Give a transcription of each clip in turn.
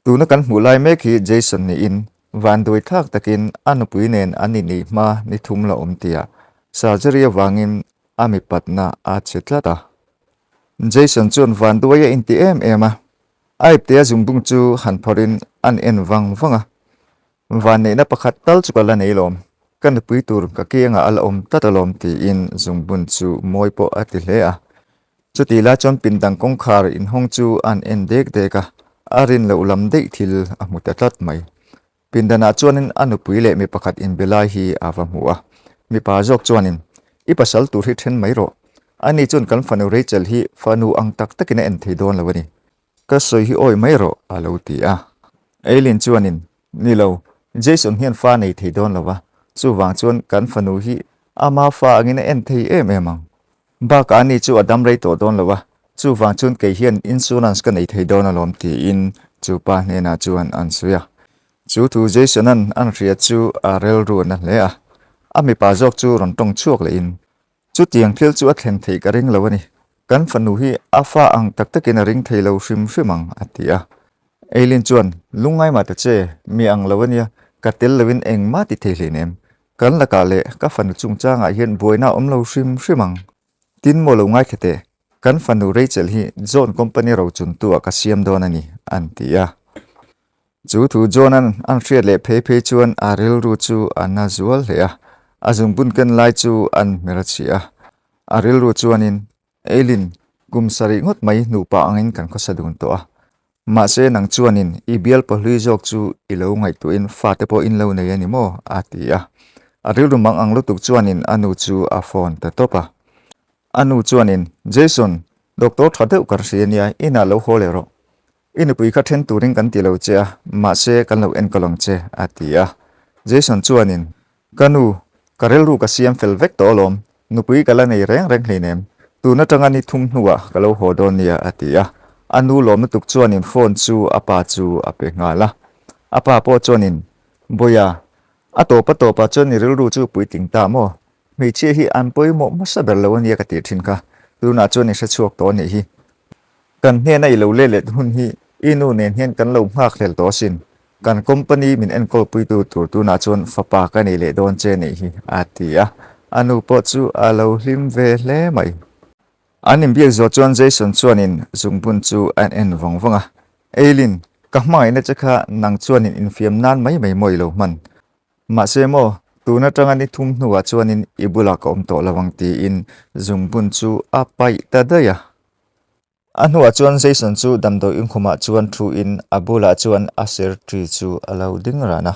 Tuna kan hmuh lai mek hi Jason niin vanduai thlak takin a nupui nen an inneih hma ni thum la awm tia surgery avangin a mipatna a che tlat a. Jason chuan vanduai a inti em em a, a iptea zungbung chu han phawrhin an en vang vang a. Vanneihna pakhat tal chu ka la nei lawm, ka nupui tur ka kiangah a la awm tlat alawm tiin zungbun chu mawi pawh a ti hle a. Chutih lai chuan pindang kawngkhar inhawng chu an en dek dek a, a rin loh lam daih thil a hmu ta tlat mai. Pindanah chuanin a nupui leh mi pakhat inbe lai hi a va hmu a, mipa zawk chuanin, I pasal tur hi then mai rawh. Ani chuan kan fanu Rachel hi fanu ang tak takin a en thei dawn lo a ni. Ka sawi hi awi mai rawh, a lo ti a. Eileen chuanin, Ni lo, Jason hian fa nei thei dawn lo va, chuvang chuan kan fanu hi ama fa angin a en thei em em ang. Bakah ani chu a dam rei tawh dawn lo a, chuvang chuan kei hian insurance ka nei thei dawn alawm tiin chu pa hnenah chuan an sawi a. Chu thu Jason-a'n an hria chu a rilru na hle a, a mipa zawk chu rawn tawng chhuak lehin, Chutiang thil chu a thlen theih ka ring lo a ni. Kan fanu hi a fa ang tak takin a ring thei lo hrim hrim ang, a ti a. Eileen chuan, Lungngai mah ta che, mi ang lo a nia, ka tel loin engmah ti thei hleinem. Kan lakah leh ka fanu chungchangah hian buaina a awm lo hrim hrim ang. Tin maw lo ngaithla teh, kan fanu Rachel hi John company rochuntu ah ka siam dawn a ni, an ti a. Chu thu John-a'n an hriat leh phei phei chuan a rilru chu a na zual hle a, a zungbun ken lai chu an hmer a chhia a. A rilru chuanin, Eileen, kum sarih ngawt mai nupa angin kan khawsa dun tawh a. Mahse nang chuanin i bial pahlui zawk chu i lo ngaihtuahin fate pawh in lo nei a ni maw? a ti a. A rilru mang ang lutuk chuanin a nu chu a phone ta tawp a. A nu chuanin, Jason, doctor tha deuh ka hria nia, inah lo haw leh rawh. I nupui kha then turin kan ti lo che a, mahse kan lo enkawl ang che, a ti a. Jason chuanin, Ka nu, ka rilru ka siam fel vek tawh alawm, nupui ka la nei reng reng hleinem, tun atanga ni thum hnuah ka lo haw dawn nia, a ti a. A nu lawm lutuk chuanin phone chu a pa chu a pe nghal a. A pa pawh chuanin, Bawiha, a tawp a tawpah chuan i rilru chu puitling ta maw? Hmeichhia hi an pawimawh hmasa ber lo ania ka tih thin kha, tunah chuan i hrechhuak tawh a nih hi. Kan hnena i lo let let hun hi i nu nen hian kan lo nghak hlel tawh asin. Kan company min enkawl puitu tur tunah chuan fapa ka nei leh dawn che nih hi, a ti a. A nu pawh chu a lo hlim ve hle mai. An inbiak zawh chuan Jason chuanin zungbun chu a en vawng vawng a. Eileen, ka hmangaihna che kha nang chuanin infiam nan mai mai maw i lo hman? Mahse maw, tun atanga ni thum hnuah chuanin i bulah ka awm tawh lo ang tiin zungbun chu a paih ta daih a. A hnuah chuan Jason chu damdawi inkhumah chuan thuin a bulah chuan a serṭi chu a lo ding ran a.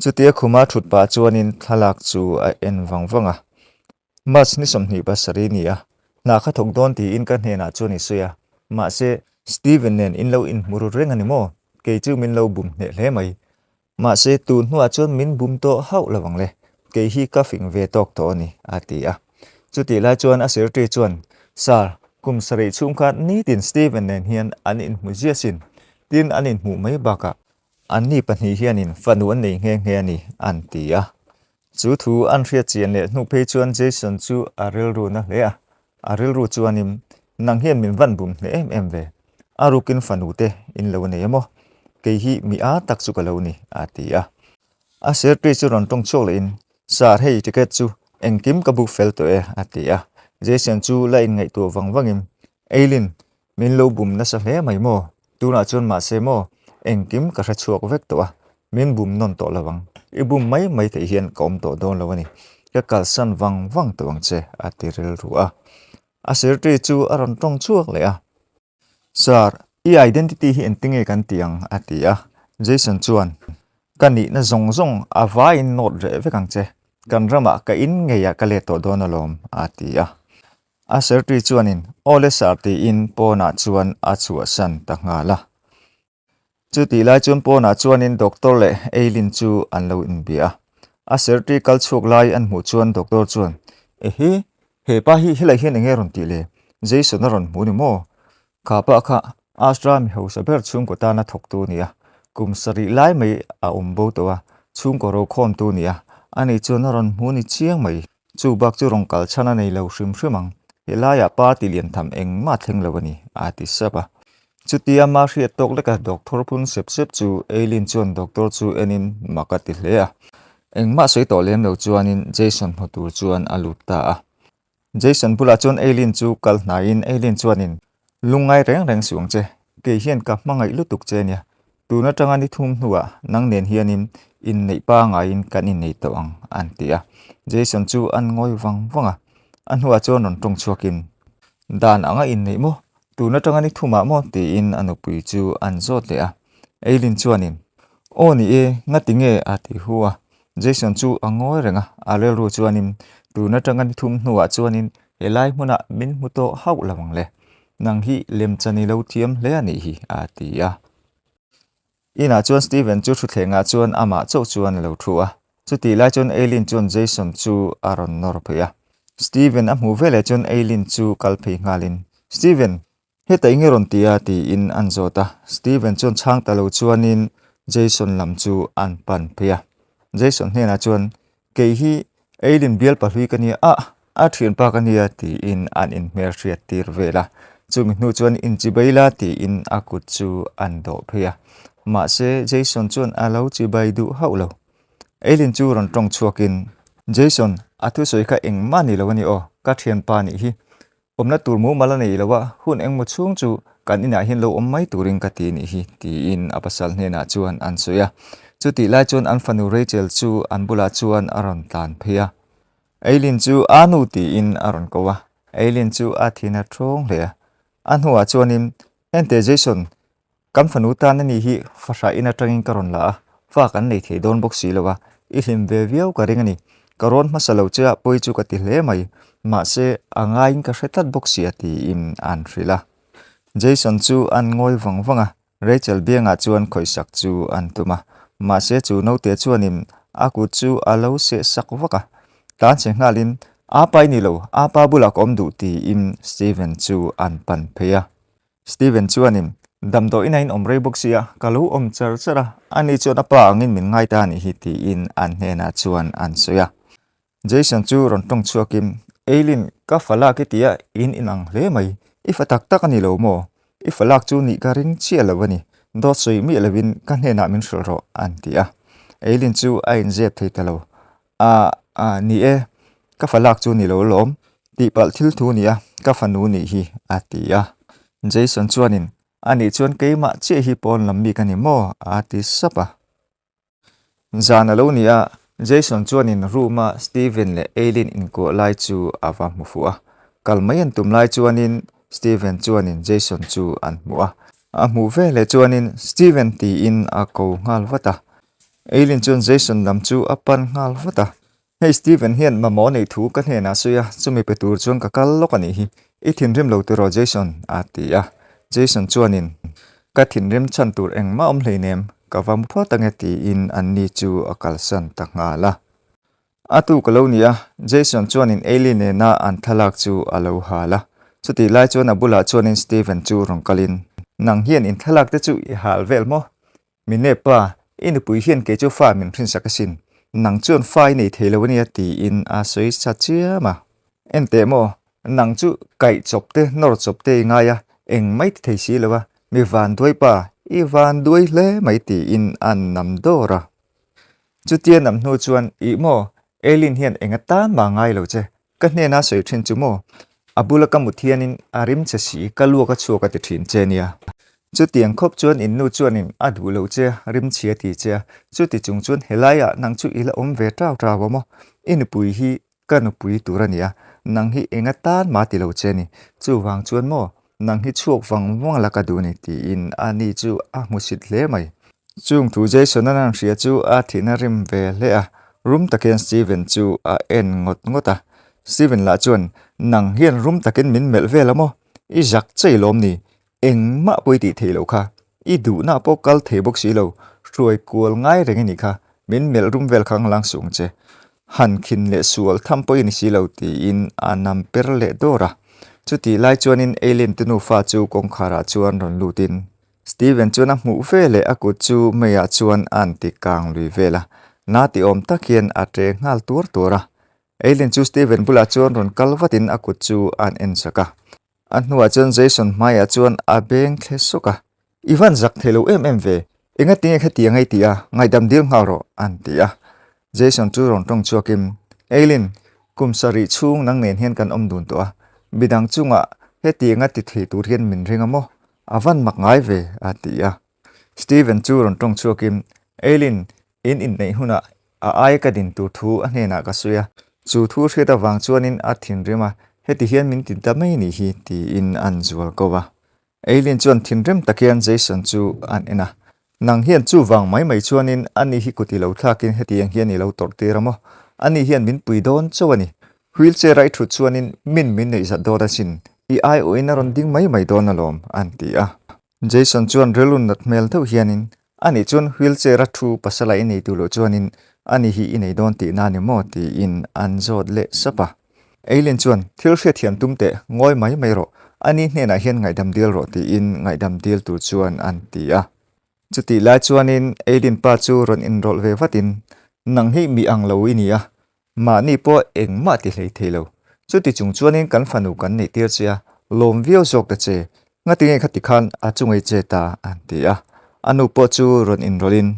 Chutia khuma thut pah chuanin thlalak chu a en vang vang a. March ni 27 ni a, hna kha thawk dawn tiin ka hnenah chuan i sawi a. Mahse, Steven nen in lo inhmu rut reng a ni maw? Kei chu min lo bum hneh hle mai. Mahse, tun hnuah chuan min bum tawh hauh lo ang le, kei hi ka fing ve tawk tawh a ni, a ti a. Chutih lai chuan a secretary chuan, Sir, kum sarih chhung khan nitin Steven nen hian an inhmu zia sin, tin an inhmuh mai bakah anni pahnih hianin fanu an nei nghe nghe a ni, an ti a. Chu thu an hriat chian leh hnu phei chuan Jason chu a rilru na hle a, a rilru chuanin, Nang hian min van bum hneh em em ve, a rukin fanu te in lo nei emaw, kei hi mi a tak chu ka lo ni, a ti a. A secretary chu rawn tawng chhuak lehin, Sir, hei ticket chu engkim ka book fel tawh e, a ti a. Jason chu la inngaihtuah vang vangin, Eileen, Min lo bum nasa hle mai maw? Tunah chuan mahse maw, engkim ka hre chhuak vek tawh a, min bum nawn tawh lo ang. I bum mai mai theih hian ka awm tawh dawn lo a ni. Ka kalsan vang vang tawh ang che, a ti rilru a. A secretary chu a rawn tawng chhuak leh a. Sir, i identity hi engtinge kan ti ang? a ti a. Jason chuan, Ka nihna zawng zawng a vaiin note reh vek ang che. Kan ramah ka in ngeiah ka let tawh dawn alawm, a ti a. A secretary chuanin Aw le sir tiin pawnah chuan a chhuahsan ta nghal a. Chutih lai chuan pawnah chuanin doctor leh Eileen chu an lo inbia a. A secretary kal chhuak lai an hmuh chuan doctor chuan, Ehe, he pa hi helai hian enge rawn tih le? Jason a rawn hmu ni maw? Kha pa kha Astra mi hausa ber chhungkaw tana thawktu a ni a, kum sarih lai mai a awm bo tawh a, chhungkaw rokhawmtu a ni a, ani chuan a rawn hmu ni chiang mai. Chu bak chu rawn kal chhan a nei lo hrim hrim ang, helaiah party lian tham engmah thleng lo a ni, a ti sap a. Chutia ma hriat tawk leka doctor phun sep sep chu Eileen chuan doctor chu enin mak a ti hle a. Engmah sawi tawh lem lo chuanin Jason hmu tur chuan a lut ta a. Jason bulah chuan Eileen chu kal hnaiin Eileen chuanin, Lungngai reng reng suh ang che, kei hian ka hmangaih lutuk che ania. Tun atanga ni thum hnuah nang nen hianin inneih pangaiin kan innei tawh ang, an ti a. Jason chu an ngawi vang vang a, a hnuah chuan rawn tawng chhuakin, Dan anga inneih maw? Tun atanga ni thumah maw? tiin a nupui chu an zawt leh a. Eileen chuanin, Aw ni e, ngati nge? a ti hu a. Jason chu a ngawi reng a, a rilru chuanin, Tun atanga ni thum hnuah chuanin helai hmunah min hmu tawh hauh lo ang le. Nang hi lemchan i lo thiam hle a nih hi, a ti a. Inah chuan Steven chu thutthlengah chuan amah chauh chuan a lo thu a. Chutih lai chuan Eileen chuan Jason chu a rawn nawr phei a. Steven a hmuh veleh chuan Eileen chu kal phei nghalin, Steven, heta eng i rawn ti a? tiin an zawt a. Steven chuan chhang ta lo chuanin Jason lam chu an pan phei a. Jason hnenah chuan, Kei hi Eileen bial pahlui ka nia a, a thianpa ka nia tiin an inhmelhriat tir vel a. Chumi hnu chuan inchibai la tiin a kut chu an dawh phei a. Mahse Jason chuan a lo chibai duh hauh lo. Eileen chu rawn tawng chhuakin, Jason, a thusawi kha engmah ni lo a ni aw, ka thianpa nih hi. Awmna tur mumal a nei lo a, hun engmaw chhung chu kan inah hian lo awm mai turin ka ti nih hi, tiin a pasal hnenah chuan an sawi a. Chutih lai chuan an fanu Rachel chu an bulah chuan a rawn tlan phei a. Eileen chu a nu tiin a rawn ko a, Eileen chu a thin a thawng hle a. A hnuah chuanin, Hente Jason, Kan fanu tan a ni hi fahrah in atangin ka rawn la a, fa kan nei thei dawn bawk si lo a, i hlim ve viau ka ring a ni. Ka rawn hmasa lo che a, pawi chu ka ti hle mai. Mahse, a ngaiin ka hre tlat bawk si a tiin an hrilh a. Jason chu an ngawi vang vang a, Rachel biangah chuan khawihsak chu an tum a. Mahse, chu naute chuanin a kut chu a lo seh sak vak a. Tlan che nghalin, A pa i ni lo, a pa bulah ka awm duh tiin Steven chu an pan phei a. Steven chuanin, Damdawiin a inawm rei bawk sia, ka lo awm char char a, ani chuan a pa angin min ngai ta a nih hi tiin an hnenah chuan an sawi a. Jason chu rawn tawng chhuakin, Eileen, ka fa lak i tia in inang hle mai, i fa tak tak a ni lo maw? I fa lak chu nih ka ring chiah lo a ni, dawt sawi miah lovin ka hnenah min hrilh rawh an ti a. Eileen chu a inzep thei ta lo, A, a, ni e, ka fa lak chu ni lo lawm, tihpalh thil thu nia, ka fanu nih hi, a ti a. Jason chuanin, A nih chuan keimah chiah hi pawn lam mi ka ni maw? a ti sap a. Zan a lo ni a, Jason chuanin room-a Steven leh Eileen inkuah lai chu a va hmu fuh a. Kal mai an tum lai chuanin Steven chuanin Jason chu an hmu a. A hmuh veleh chuanin Steven tiin a ko nghal vat a. Eileen chuan Jason lam chu a pan nghal vat a, Hei Steven hian mamawh neih thu ka hnenah sawi a, chumi pe tur chuan ka kal lawk a nih hi. I thinrim lo tiraw Jason? a ti a. Jason chuanin, Ka thinrim chhan tur engmah awm hleinem, ka va mu phawt ange tiin anni chu a kalsan ta nghal a. A tu ka lo ni a, Jason chuanin Eileen nena an thlalak chu a lo hal a. Chutih lai chuan a bulah chuanin Steven chu rawn kalin, Nang hian in thlalak te chu i hal vel maw? Minepa, i nupui hian kei chu fa min hrinsak asin, nang chuan fa i nei thei lo ania tiin a sawi sa chiam a. Enteh maw, nang chu kaih chawp te nawr chawp te i ngai a, eng mai ti thei si lo a, mi van duai pa, i van duai hle mai tiin a nam dawr a. Chutia nam hnu chuan, ih maw, Eileen hian eng atan mah ngai lo che, Ka hnena sawi thin chu maw? A bula ka mut hianin a rim che si, ka luak a chhuak a ti thin che nia. Chutiang khawp chuan in nu chuanin a duh lo che a, rim chhia ti che a. Chuti chung chuan helaiah nang chu i la awm ve tau tau a maw? I nupui hi ka nupui tur a ni a, nang hi eng atan mah ti lo che ni. Chuvang chuan maw, nang hi chhuak vang vang la ka duh ni tiin a ni chu a hmusit hle mai. Chung thu Jason a nan hria chu a thihna rim ve hle a, rum takin Steven chu a en ngawt ngawt a. Steven lah chuan, Nang hian rum takin min melh vel a maw? I zak chei lawm ni? Engmah pawh i tih theih loh kha. I duhna pawh kal thei bawk si lo, hruai kual ngai reng i nih kha. Min melh rum vel kha ang lang suh ang che. Han khin leh sual tham pawh i ni si lo tiin a nam per leh dawr a. Chutih lai chuanin Eileen te nufa chu kawngkharah chuan rawn lutin, Steven chuan a hmuh ve leh a kut chu meiah chuan a an ti kang lui vel a, na ti awm tak hian a ṭe nghal tuar tuar a. Eileen chu Steven bulah chuan rawn kal vatin a kut chu a an en sak a. A hnuah chuan Jason hmaiah chuan a beng thle sawk a, I van zak thei lo em em ve, engatinge khatiang ei tih a, ngaihdam dil nghal rawh, an ti a. Jason chu rawn tawng chhuakin, Eileen, kum sarih chhung nang nen hian kan awm dun tawh a, midang chungah hetianga ti thei tur hian min ring a maw? A van mak ngai ve, a ti a. Steven chu rawn tawng chhuakin, Eileen, in inneih hunah A aia ka din tur thu a hnenah ka sawi a, chu thu hriat avang chuanin a thinrim a, heti hian min ti ta mai nih hi tiin an zual ko a. Eileen chuan thinrim tak hian Jason chu an en a, Nang hian chuvang mai mai chuanin ani hi kut i lo thlakin hetiang hian i lo tawrh tir a maw? Ani hian min pui dawn chauh a ni. Wheelchair a i thut chuanin min min neih zat dawn asin, i aiawhin a rawn ding mai mai dawn alawm, an ti a. Jason chuan rilru nat hmel deuh hianin Anih chuan wheelchair a thu pasala i nei duh loh chuanin ani hi i nei dawn tihna a ni maw? tiin an zawt leh sap a. Eileen chuan, Thil hriatthiam tum teh, ngawi mai mai rawh, ani hnenah hian ngaihdam dil rawh tiin ngaihdam dil tur chuan an ti a. Chutih lai chuanin Eileen pa chu rawn inrawlh ve vatin, Nang hi mi ang lo i ni a, Mahni pawh engmah ti hlei thei lo. Chuti chung chuanin kan fanu kan neih tir che a, lawm viau zawk ta che. Ngatinge khati khan a chungei che ta an ti a. A nu pawh chu rawn inrawlhin,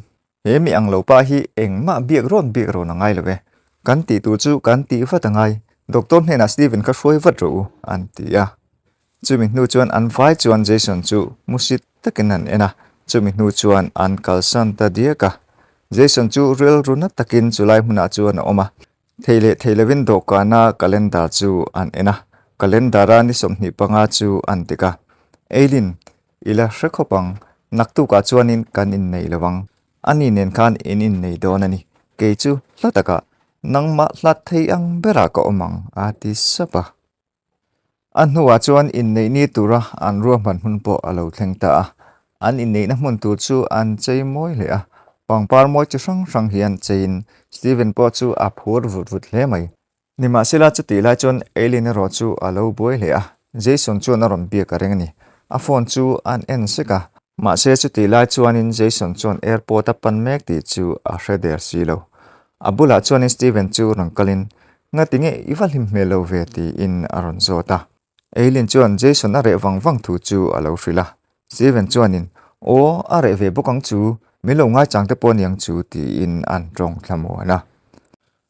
He mi ang lo pa hi engmah biak rawn biak rawn a ngai lo e. Kan tih tur chu kan tih vat a ngai. Doctor hnenah Steven kha hruai vat rawh u, an ti a. Chumi hnu chuan an vai chuan Jason chu musit takin an en a, chumi hnu chuan an kalsan ta diak a. Jason chu rilru na takin chulai hmunah chuan a awm a, thei leh thei lovin dawhkana calendar chu an en a, calendar-a ni 25 chu an tik a. Eileen, i la hre khawp ang, naktukah chuanin kan innei lo ang. Ani nen khan in innei dawn a ni, kei chu hla takah nangmah hlat thei ang berah ka awm ang, a ti sap a. A hnuah chuan inneih ni tura an ruahman hmun pawh a lo thleng ta a. An inneihna hmun tur chu an chei mawi hle a, pangpar mawi chi hrang hrang hian cheiin Steven pawh chu a phur vut vut hle mai. Nimahsela chutih lai chuan Eileen erawh chu a lo buai hle a, Jason chuan a rawn biak a reng a ni. A phone chu an en sek a. Mahse chutih lai chuanin Jason chuan airport a pan mek tih chu a hre der si lo. A bulah chuanin Steven chu rawn kalin Ngatinge i va hlim hmel lo ve tiin a rawn zawt a. Eileen chuan Jason a reh vang vang thu chu a lo hrilh a. Steven chuanin, Aw, a reh ve bawk ang chu, min lo ngaichang te pawh a niang chu tiin an tawng thlamuan a.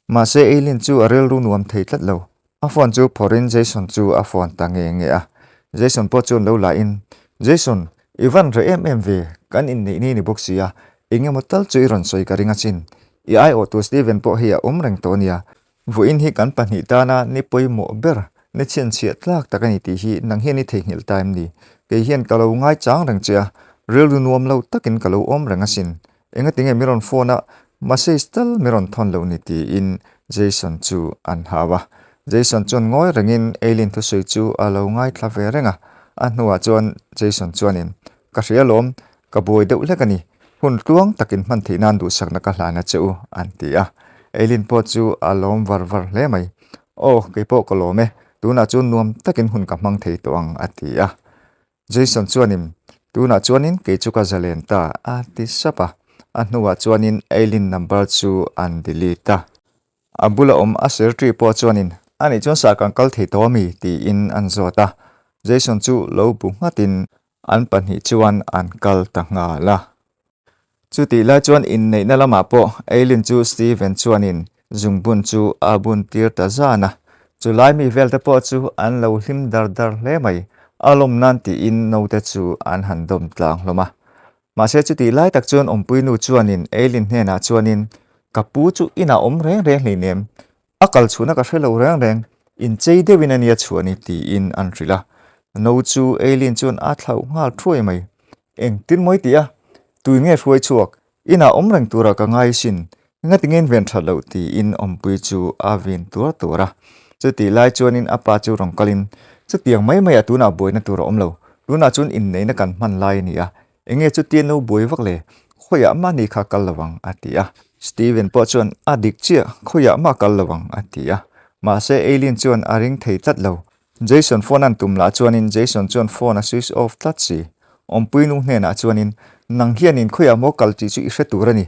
Mahse Eileen chu a rilru nuam thei tlat lo. A phone chu phawrhin Jason chu a phone ta nge nge a. Jason pawh chuan lo lahin, Jason, i van reh em em ve, kan inneih ni ni bawk si a, eng emaw tal chu i rawn sawi ka ring asin. I aiawhtu Steven pawh hei a awm reng tawh ania. Vawiin hi kan pahnih tana ni pawimawh ber, ni chhianchhiah tlak tak a ni tih hi nang hian i theihnghilh ta em ni? Kei hian ka lo ngaichang reng che a, rilru nuam lo takin ka lo awm reng asin. Engatinge mi rawn phone a, message tal mi rawn thawn loh ni tiin Jason chu an hau a. Jason chuan ngawi rengin Eileen thusawi chu a lo ngaithla ve reng a. A hnuah chuan Jason chuanin, Ka hria lawm, Ka buai deuh hlek a ni, hun tluang takin hman theih nan duhsakna ka hlan a che u, an ti a. Eileen pawh chu a lawm var var hle mai. Aw, kei pawh ka lawm e, tunah chuan nuam takin hun ka hmang thei tawh ang, a ti a. Jason chuanin, Tunah chuanin kei chu ka zalen ta, a ti sap a. A hnuah chuanin Eileen number chu an delete a. A bula awm a secretary pawh chuanin, Anih chuan sah kan kal thei tawh ami? tiin an zawt a. Jason chu lo bu nghatin An pahnih chuan an kal ta nghal a. Chutih lai chuan inneihna lamah pawh Eileen chu Steven chuanin zungbun chu a bun tir ta zan a. Chulai mi velte pawh chu an lo hlim dar dar hle mai. A lawm nan tiin naute chu an han dawm tlang hlawm a. Mahse chutih lai tak chuan awmpuinu chuanin Eileen hnenah chuanin, Ka pu chu inah awm reng reng hleinem. A kal chhuahna ka hre lo reng reng, inchei deuhin a nia chhuah ni tiin an hrilh a. No chu Eileen chuan a thlauh nghal thuai mai. Engtin mawi tih a? Tui nge hruai chhuak? Inah awm reng tura ka ngai sin. Ngatinge in ven that loh tiin awmpui chu a vin tuar tuar a. Chutih lai chuanin a pa chu rawn kalin, Chutiang mai maiah tunah buaina tur a awm lo. Tunah chuan inneihna kan hman lai a ni a. Enge chutia no buai vak le? Khawiah mah ni kha kal lo ang, a ti a. Steven pawh chuan, A dik chiah, khawiah mah kal lo ang, a ti a. Mahse Eileen chuan a ring thei tlat lo. Jason phone an tum lah chuanin Jason chuan phone a switch off tlat si. Awmpui nu hnenah chuanin, Nang hianin khawiah maw kal tih chu i hre tur a ni.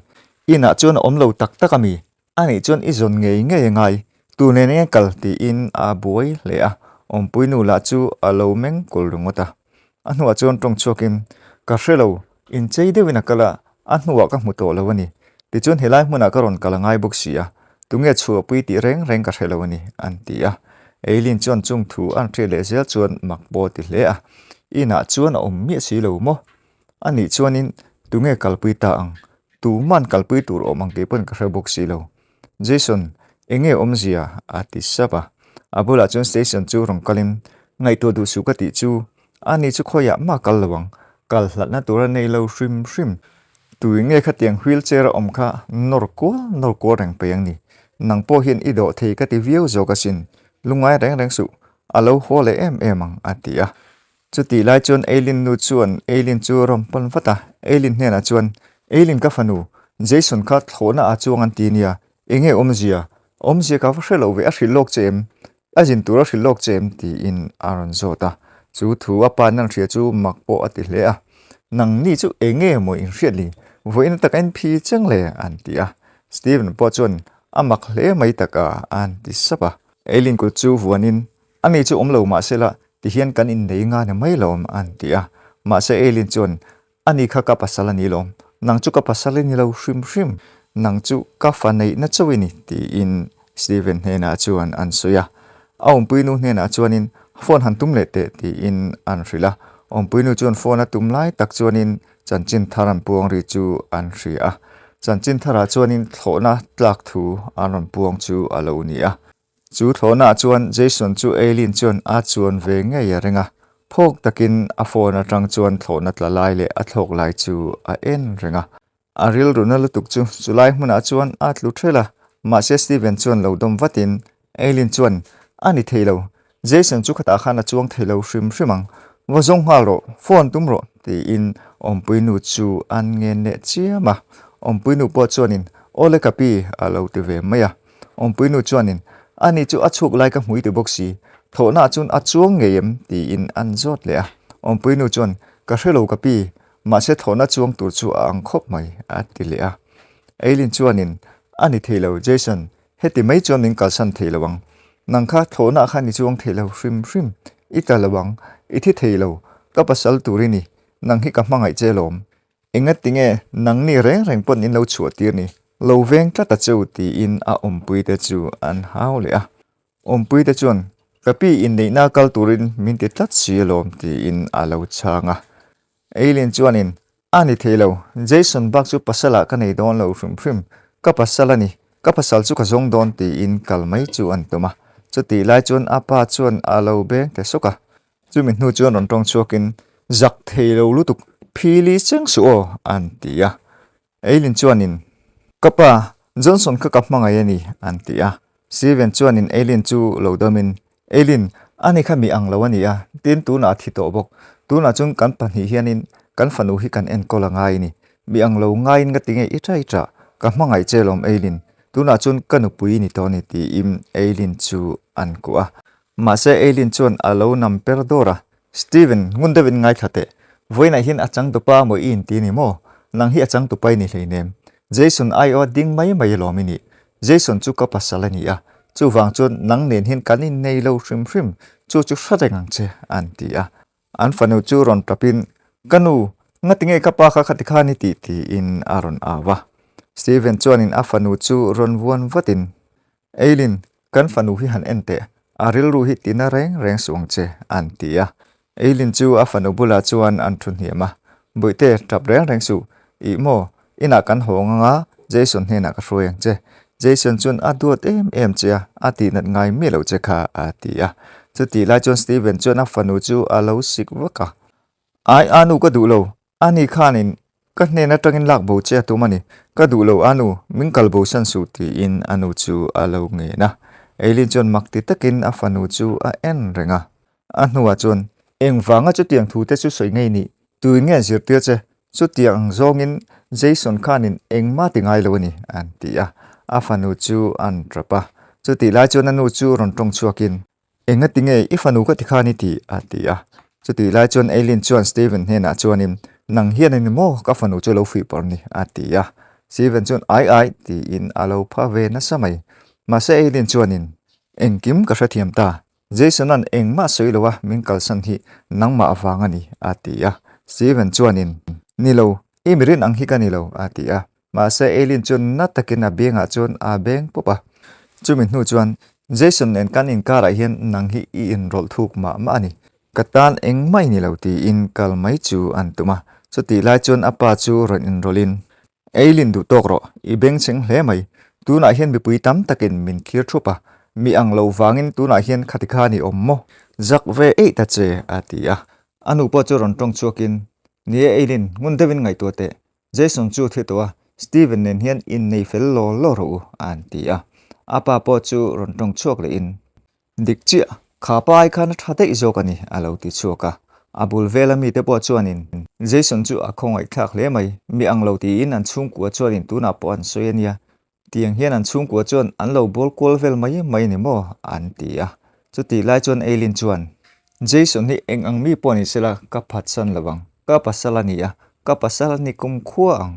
Inah chuan a awm lo tak tak a mi? Anih chuan i zawn ngei ngei a ngai, tu nen enge kal tiin a buai hle a. Awmpui nu lah chu a lo meng kul ringawt a. A hnuah chuan tawng chhuakin, Ka hre lo, inchei deuhin a kal a, a hnuah ka hmu tawh lo a ni. Tichuan helai hmunah ka rawn kal a ngai bawk si a, tunge chhuahpui tih reng reng ka hre lo a ni, an ti a. Eileen chuan chung thu an hriat leh zel chuan mak pawh a ti hle a. Inah chuan a awm miah si lo maw? A nih chuanin tunge kalpui ta ang? Tuman kalpui tur awm ang tih pawn ka hre bawk si lo. Jason, enge awmzia? a ti sap a. A bulah chuan station chu rawn kalin, Ngaihtuah duh suh ka tih chu, ani chu khawiah mah kal lo ang, kal hlatna tur a nei lo hrim hrim. Tui nge khatiang wheelchair a awm kha nawr kual nawr kual reng peih ang ni. Nang pawh hian i dawh thei ka ti viau zawk asin, lungngai reng reng suh, a lo haw leh em em ang, a ti a. Chutih lai chuan Eileen nu chuan Eileen chu a rawn pan vat a, Eileen hnenah chuan, Eileen ka fanu, Jason kha thlawhna ah chuang an ti nia, enge awmzia? Awmzia ka va hre lo ve, a hrilh lawk che em? A zin tur a hrilh lawk che em? tiin a rawn zawt a. Chu thu a pa nan hria chu mak pawh a ti hle a, Nangni chu enge maw in hriat li? Vawiin ataka in phi cheng le? an ti a. Steven pawh chuan, A mak hle mai tak a, an ti sap a. Eileen kut chu vuanin, Ani chu awm lo mahsela tihian kan innei nga ni mai lawm an ti a. Mahse Eileen chuan, Ani kha ka pasal a ni lawm, nang chu ka pasal i ni lo hrim hrim, nang chu ka fa neihna chauh i ni tiin Steven hnenah chuan an sawi a. A awmpuinu hnenah chuanin phone han tum leh teh tiin an hrilh a. Awmpuinu chuan phone a tum lai tak chuanin chanchin thar an puang ri chu an hria a. Chanchin tharah chuanin thlawhna tlak thu an rawn puang chu a lo ni a. Chu thlawhnaah chuan Jason chu Eileen chuan a chuan ve ngei a ring a, phawk takin a phone atang chuan thlawhna tla lai leh a thlawk lai chu a en reng a. A rilruna lutuk chu chulai hmunah chuan a tlu ṭhelh a, mahse Steven chuan lo dawm vatin Eileen chuan, A ni thei lo, Jason chu khatah khan a chuang thei lo hrim hrim ang, va zawng nghal rawh, phone tum rawh, tiin awmpuinu chu an ngen leh chiam a. Awmpuinu pawh chuanin, Awle ka pi, a lo ti ve mai a. Awmpuinu chuanin, Ani chu a chhuk lai ka hmui ti bawk si, thlawhnaah chuan a chuang ngei em? tiin an zawt leh a. Awmpuinu chuan, Ka hre lo ka pi, mahse thlawhna chuang tur chu a ang khawp mai, a ti leh a. Eileen chuanin, A ni thei lo, Jason, heti mai chuan min kalsan thei lo ang. Nang kha thlawhnaah khan i chuang thei lo hrim hrim, i tla lo ang, i thi thei lo, ka pasal tur i ni, nang hi ka hmangaih che lawm. Engatinge nangni reng reng pawn in lo chhuah tir ni? Lo veng tlat a cheu tiin a awmpuite chu an hau leh a. Awmpuite chuan, Ka pi inneihna kal turin min ti tlat si alawm tiin a lo chhang a. Eileen chuanin, A ni thei lo, Jason bak chu pasalah ka nei dawn lo hrim hrim, ka pasal a ni, ka pasal chu ka zawng dawn tiin kal mai chu an tum a. Chutih lai chuan a pa chuan a lo beng ta sawk a. Chumi hnu chuan rawn tawng chhuakin, Zak thei lo lutuk, phili cheng suh aw, an ti a. Eileen chuanin, Ka pa, Johnson kha ka hmangaih a ni, an ti a. Steven chuanin Eileen chu lo dawmin, Eileen, ani kha mi ang lo a ni a, tin tunah a thi tawh bawk. Tunah chuan kan pahnih hianin kan fanu hi kan enkawl a ngai a ni. Mi ang lo ngaiin ka ti nge i ṭai ṭah, ka hmangaih che lawm Eileen, tunah chuan ka nupui i ni tawh a ni, tiin Eileen chu an kuah a. Mahse Eileen chuan a lo nam per dawr a, Steven, ngun deuhin ngaithla teh. Vawiinah hian a changtupa maw i inti ni maw? Nang hi a changtupa i ni hleinem. Jason aiawh a ding mai mai alawm i nih. Jason chu ka pasal a ni a, chuvang chuan nang nen hian kan innei lo hrim hrim, chu chu hre reng ang che, an ti a. An fanu chu rawn tapin, Ka nu, ngatinge ka pa kha khati khan i tih? tiin a rawn au a. Steven chuanin a fanu chu rawn vuan vatin, Eileen, kan fanu hi han en teh, a rilru hi tina reng reng suh ang che, an ti a. Eileen chu a fanu bulah chuan an thu hniam a, Bawihte, tap reng reng suh, ih maw, inah kan hawng ang a, Jason hnenah ka hruai ang che. Jason chuan a duat em em che a, a tihnat ngai miah loh che kha, a ti a. Chutih lai chuan Steven chuan a fanu chu a lo sik vak a, Ai, a nu ka duh lo, Ani khanin ka hnen atangin lak bo che a tum a ni, ka duh lo a nu, min kal bo san suh tiin a nu chu a lo ngen a. Eileen chuan mak ti takin a fanu chu a en reng a. A hnuah chuan, Engvanga chutiang thu te chu sawi ngei nih, tuin nge zirtir che, chutiang ang zawngin Jason khanin engmah ti ngai lo a ni, an ti a. A fanu chu an tap a. Chutih lai chuan a nu chu rawn tawng chhuakin, Engati nge i fanu ka ti khan i tih? a ti a. Chutih lai chuan Eileen chuan Steven hnenah chuanin, Nang hian a ni maw ka fanu chu lo fuih pawrh ni? a ti a. Steven chuan, Ai ai, tiin a lo pha ve nasa mai. Mahse Eileen chuanin, Engkim ka hrethiam ta. Jason-a'n engmah sawi lo a min kalsan hi nangmah avang a ni, a ti a. Steven chuanin, Ni lo, i mi rin ang hi ka ni lo, a ti a. Mahse Eileen chuan na takin a bengah chuan a beng pawp a. Chumi hnu chuan, Jason nen kan inkarah hian nang hi i inrawlh thuk mah mah a ni. Ka tan engmah i ni lo tiin kal mai chu an tum a. Chutih lai chuan a pa chu rawn inrawlhin, Eileen duh tawk rawh, i bengchheng hle mai. Tunah hian mipui tam takin min thlir thup a, mi ang lo vangin tunah hian khati khan i awm maw? Zak ve eih ta che, a ti a. A nu pawh chu rawn tawng chhuakin, Ni e Eileen, ngun deuhin ngaihtuah teh. Jason chu thi tawh a, Steven nen hian innei fel law law rawh u, an ti a. A pa pawh chu rawn tawng chhuak lehin, Dik chiah, kha pa ai khan a tha daih zawk a ni, a lo ti chhuak a. A bul vela mite pawh chuanin Jason chu a khawngaihthlak hle mai, mi ang lo tiin an chhungkua chuanin tunah pawh an sawi a nia. Tiang hian an chhungkua chuan an lo bawl kual vel mai mai ni maw? an ti a. Chutih lai chuan Eileen chuan, Jason hi eng ang mi pawh ni sela ka phatsan lo ang, ka pasal a ni a, ka pasal a ni kumkhua ang.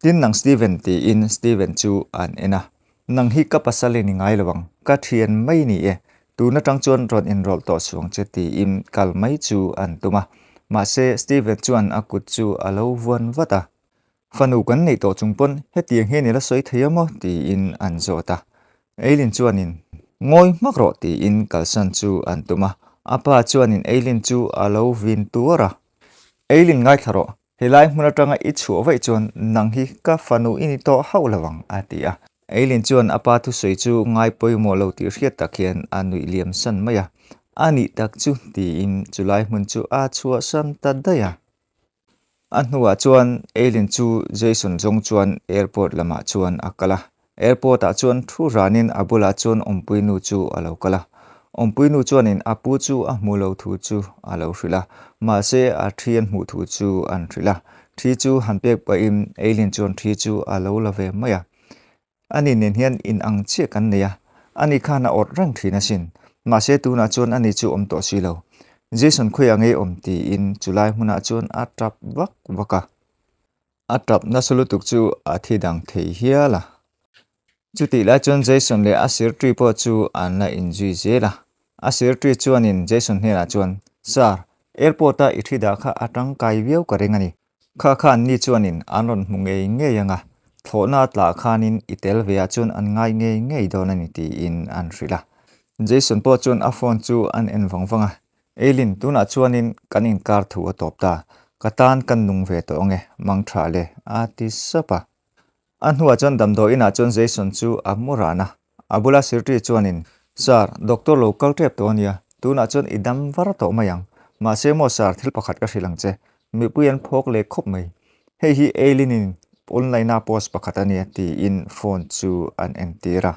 Tin nang Steven tiin Steven chu an en a, Nang hi ka pasal i ni ngai lo ang, ka thian mai ni e, tun atang chuan rawn inrawlh tawh suang che tiin kal mai chu an tum a. Mahse Steven chuan a kut chu a lo vuan vat a, Fanu kan neih tawh chung pawn hetiang hian i la sawi thei a maw? tiin an zawt a. Eileen chuanin Ngawi hmak rawh tiin kalsan chu an tum a, a pa chuanin Eileen chu a lo vin tuar a, Eileen ngaithla rawh, Helai hmun atanga i chhuah vaih chuan nang hi ka fanu i ni tawh hauh lo ang, a ti a. Eileen chuan a pa thusawi chu ngai pawimawh lo tih hriat tak hian a nuih liam san mai a. A nih tak chu, tiin chulai hmun chu a chhuahsan ta daih a. A hnuah chuan Eileen chu Jason zawng chuan airport lamah chuan a kal a. Airport ah chuan thu ranin a bulah chuan awmpui nu chu a lo kal a. Awmpui nu chuanin a pu chu a hmu lo thu chu a lo hrilh a, mahse a thi an hmuh thu chu an hrilh a. Thi chu han pek pahin Eileen chuan thi chu a lo la ve mai a. Ani nen hian in ang chiah kan nei a, ani khan a awrh reng thin asin. Mahse tunah chuan ani chu awm tawh si lo. Jason khawiah ngei awm tiin chulai hmunah chuan a tap vak vak a. A tap nasa lutuk chu a thi dang thei hial a. Chutih lai chuan Jason leh a sirtri pawh chu an la inzui zel a. A sirtri chuanin Jason hnenah chuan, Sir, airport-a i thi dah kha a tangkai viau ka ring a ni. Kha kha anni chuanin an rawn hmu ngei ngei ang a, thlawhna a tlah khanin i tel ve ah chuan an ngai ngei ngei dawn a ni tiin an hrilh a. Jason pawh chuan a phone chu an en vang vang a, Eileen, tunah chuanin kan inkar thu a tawp ta. Ka tan kan nung ve tawh ange, mang tha le, a ti sap a. A hnuah chuan damdawi inah chuan Jason chu a mu ran a. A bula Sirti chuanin, Sir, doctor lo kal tep tawh ania, tunah chuan i dam var tawh mai ang. Mahse maw sir, thil pakhat ka hrilh ang che. Mipui an phawk leh khawp mai. Hei hi Eileen-in online-a post pakhat ania, tiin phone chu an entir a.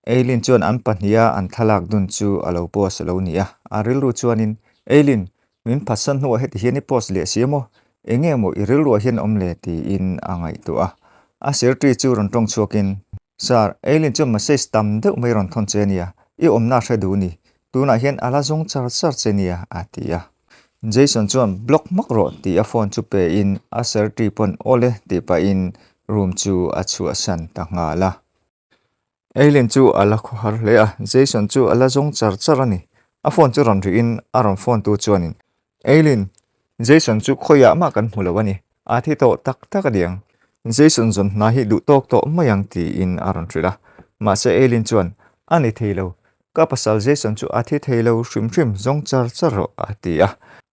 Eileen chuan an pahniha an thlalak dun chu a lo post a lo ni a, a rilru chuanin, Eileen, min phatsan hnuah heti hian i post leh si maw? Enge maw i rilruah hian awm le? tiin a ngaihtuah a. A secretary chu rawn tawng chhuakin, Sir, Eileen chuan message tam deuh mai rawn thawn che ania, i awmna hre duh ni. Tunah hian a la zawng char char che nia, a ti a. Jason chuan block hmak rawh tih a phone chu pein a secretary pawn awle tih pahin room chu a chhuahsan ta nghal a. Eileen chu a la khawhar hle a, Jason chu a la zawng char char a ni. A phone chu rawn rihin a rawn phone tu chuanin, Eileen, Jason chu khawiah mah kan hmu lo a ni, a thi tawh tak tak a niang. Jason zawn hna hi duh tawk tawh mai ang tiin a rawn hrilh a. Mahse Eileen chuan, A ni thei lo, ka pasal Jason chu a thi thei lo hrim hrim zawng char char rawh a ti a.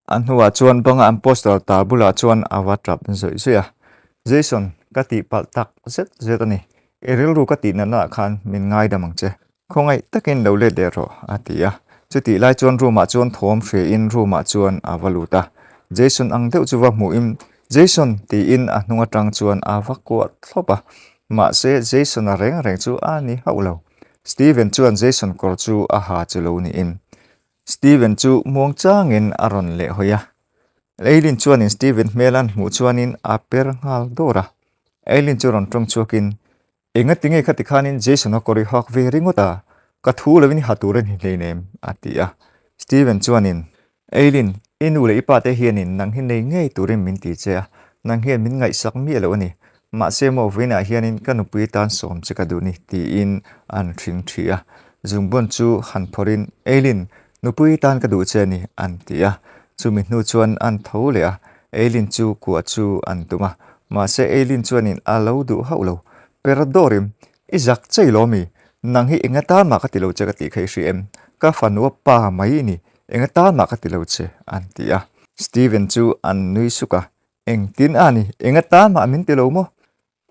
A hnuah chuan banga an poster tar bulah chuan a va tap zawih zawih a, Jason, ka tihpalh tak zet zet a ni. I rilru ka tih natnaah khan min ngaidam ang che. Khawngaih takin lo let leh rawh, a ti a. Chutih lai chuan room-ah chuan thawm hriain room-ah chuan a va lut a. Jason ang deuh chu va hmuhin, Jason! tiin a hnung atang chuan a va kuah thlawp a. Mahse, Jason-a reng reng chu a ni hauh lo. Steven chuan Jason kawr chu a ha chu lo niin. Steven chu muang changin a rawn leh hawi a. Eileen chuanin Steven hmel an hmuh chuanin a per nghal dawr a. Eileen chu rawn tawng chhuakin, Enga tinge khati khanin Jason-a kawr i hak ve ringawt a, ka thu lovin i ha tur a ni hleinem, a ti a. Steven chuanin, Eileen, i nu leh i pate hianin nang hi nei ngei turin min ti che a, nang hian min ngaihsak miah loh a ni. Mahse maw vawiinah hianin ka nupui tan sawm che ka duh ni, tiin an hring thi a. Zungbun chu han phawrhin, Eileen, nupui tan ka duh che a ni, an ti a. Chumi hnu chuan an tho leh a, Eileen chu kuah chu an tum a. Mahse Eileen chuanin a lo duh hauh lo. Per dawrim, i zak chei lo mi? Nang hi enga tan mah ka ti lo che ka tih kha i hria em? Ka fanua pa mai i ni, enga tan mah ka ti lo che, an ti a. Steven chu an nui suk a, Engtin a ni, enga tan mah min ti lo maw?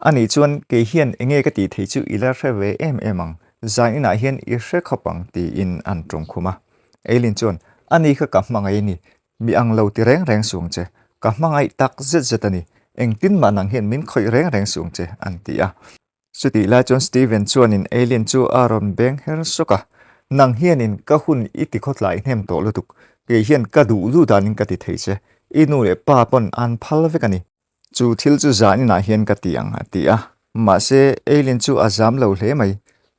Anih chuan kei hian enge ka tih theih chu i la hre ve em em ang, zan inah hian i hre khawp ang tiin an tawng khum a. Eileen chuan, Ani kha ka hmangaih a ni, mi ang lo ti reng reng suh ang che, ka hmangaih tak zet zet a ni, engtin mah nang hian min khawih reng reng suh ang che, an ti a. Chutih lai chuan Steven chuanin Eileen chu a rawn beng her sawk a, Nang hianin ka hun i ti khawtlai hnem tawh lutuk, kei hian ka duh duh danin ka ti thei che, i nu leh pa pawn an phal vek a ni. Chu thil chu zan inah hian ka ti ang a ti a, mahse Eileen chu a zam lo hle mai.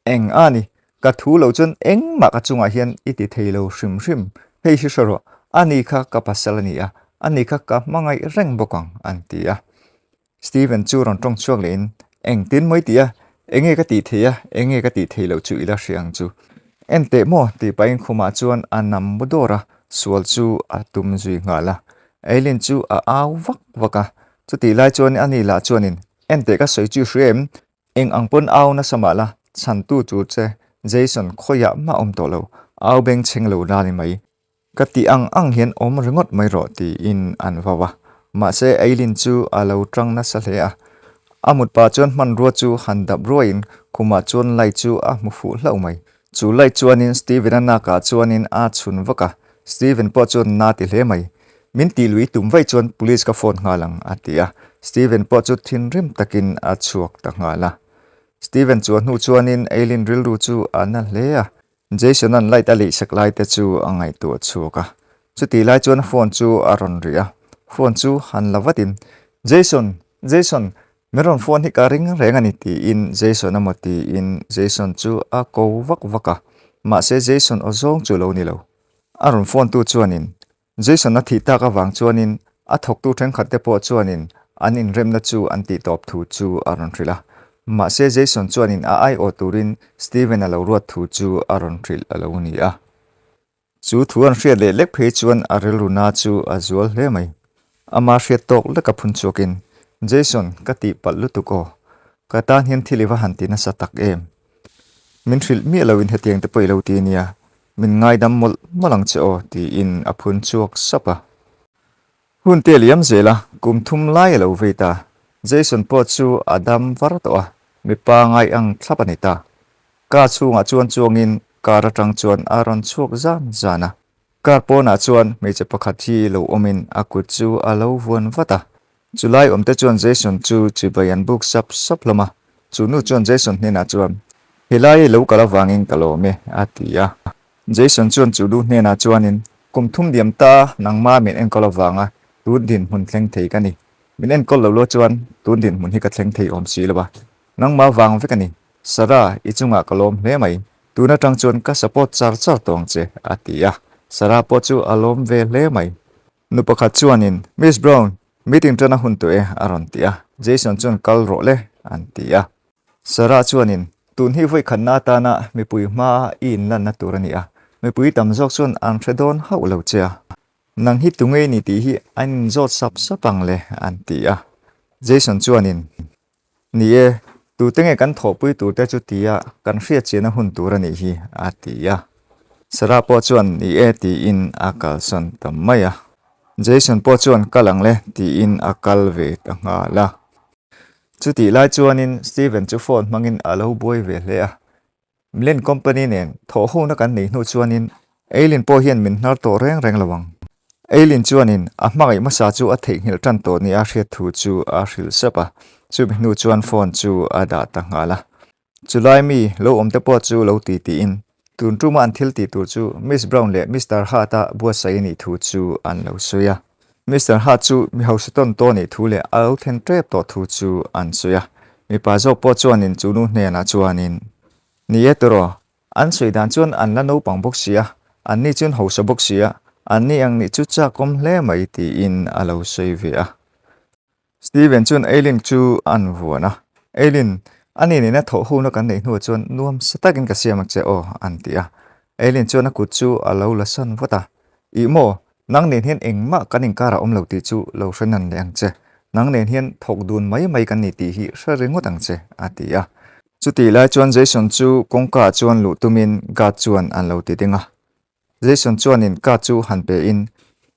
Eng a ni, ka thu lo chuan engmah ka chungah hian i ti thei lo hrim hrim, hei hi hre rawh, ani kha ka pasal a ni a, ani kha ka hmangaih reng bawk ang an ti a. Steven chu rawn tawng chhuak lehin, Engtin mawi ti a, enge ka tih theih a, enge ka tih theih loh chu i la hria ang chu. En teh maw tih pahin khumah chuan a nam mu dawr a, sual chu a tum zui nghal a. Eileen chu a au vak vak a, chutih lai chuan ani lah chuanin, Enteh ka sawi chu i hria em? Eng ang pawn au nasa mah la, chhantu tur che Jason khawiah mah awm tawh lo, au beng chheng lo la ni mai. Ka tih ang ang hian awm ringawt mai rawh tiin an vau a, mahse Eileen chu a lo tang nasa hle a. A mut pah chuan hmanrua chu han dap ruaiin khumah chuan light chu a hmu fuh hlauh mai. Chu light chuanin Steven-a nakah chuanin a chhun vak a, Steven pawh chuan na ti hle mai. Min tih lui tum vaih chuan police ka phone nghal ang a ti a, Steven pawh chu thinrim takin a chhuak ta nghal a. Steven chuan hnu chuanin Eileen rilru chu a na hle a, Jason-a'n light a lihsak lai te chu a ngaihtuah chhuak a. Chutih lai chuan phone chu a rawn rih a, phone chu han la vatin, Jason! Jason! Min rawn phone hi ka ring reng a ni tiin Jason emaw tiin Jason chu a ko vak vak a, mahse Jason aw zawng chu lo ni lo. A rawn phone tu chuanin Jason a thih tak avang chuanin a thawktu thenkhat te pawh chuanin an inremna chu an tih tawp thu chu a rawn hrilh a, mahse Jason chuanin a aiawh turin Steven a lo ruat thu chu a rawn hrilh a lo ni a. Chu thu an hriat leh lek phei chuan a rilru na chu a zual hle mai. Ama hriat tawk lek a phun chhuakin, Jason, ka tih palh lutuk aw. Ka tan hian thil i va han ti nasa tak em? Min hrilh miah loin hetiang te pawh i lo ti nia, min ngaidam mawlh mawlh ang che aw, tiin a phun chhuak sap a. Hun te a liam zel a, kum thum lai a lo vei ta. Jason pawh chu a dam var tawh a, mipa ngai ang thlap a ni ta. Car chhungah chuan chuangin car atang chuan a rawn chhuak zan zan a. Car pawnah chuan hmeichhe pakhat hi lo awmin a kut chu a lo vuan vat a. Chulai awmte chuan Jason chu chibai an buk sap sap hlawm a. Chu nu chuan Jason hnenah chuan, Helai i lo kal avangin ka lawm e, a ti a. Jason chuan chu nu hnenah chuanin, Kum thum diam ta nangma min enkawl avanga tun dinhmun thleng thei ka ni. Min enkawl lo lo chuan tun dinhmun hi ka thleng thei awm si lo a. Nangma vang vek a ni. Sarah, i chungah ka lawm hle mai. Tun atang chuan ka support char char tawh ang che, a ti a. Sarah pawh chu a lawm ve hle mai. Nu pakhat chuanin, Miss Brown, meeting tan a hun tawh e, a rawn ti a. Jason chuan kal rawh le, an ti a. Sarah chuanin, Tun hi vawikhatna atana mipui hmaa i inlanna tur a ni a, mipui tam zawk chuan an hre dawn hauh lo che a. Nang hi tunge i ni tih hi an inzawt sap sap ang le, an ti a. Jason chuanin, Ni e, tute nge kan thawhpui turte chu tia kan hriatchiahna hun tur a nih hi, a ti a. Sarah pawh chuan ni e tiin a kalsawn ta mai a. Jason pawh chuan kal ang le tiin a kal ve ta nghal a. Chutih lai chuanin Steven chu phone hmangin a lo buai ve hle a. Milen company nen thawhhona kan neih hnu chuanin Eileen pawh hian min hnar tawh reng reng lo ang. Eileen chuanin a hmangaih hmasa chu a theihnghilh tan tawh nia a hriat thu chu a hrilh sap a, chumi hnu chuan phone chu a dah ta nghal a. Chulai mi lo awm te pawh chu lo ti tiin tun tuma an thil tih tur chu Miss Brown leh Mister Hart-a buatsaih a nih thu chu an lo sawi a. Mister Hart chu mi hausa tawn tawh nih thu leh a lo thlen tep tawh thu chu an sawi a. Mipa zawk pawh chuanin chu nu hnenah chuanin, Ni e tiraw, an sawi dan chuan an la naupang bawk si a, anni chuan hausa bawk si a, anni ang nih chu chakawm hle mai tiin a lo sawi ve a. Steven chuan Eileen chu an vuan a, Eileen, Ani nena thawh hona kan neih hnuah chuan nuam sa takin ka siam ang che aw, an ti a. Eileen chuan a kut chu a lo la san vat a. Ih maw, nang nen hian engmah kan inkarah awm lo tih chu lo hre nan leh ang che. Nang nen hian thawk dun mai mai kan ni tih hi hre ringawt ang che, a ti a. Chutih lai chuan Jason chu kawngkaah chuan luh tumin guard chuan an lo ti ding a. Jason chuanin card chu han pe in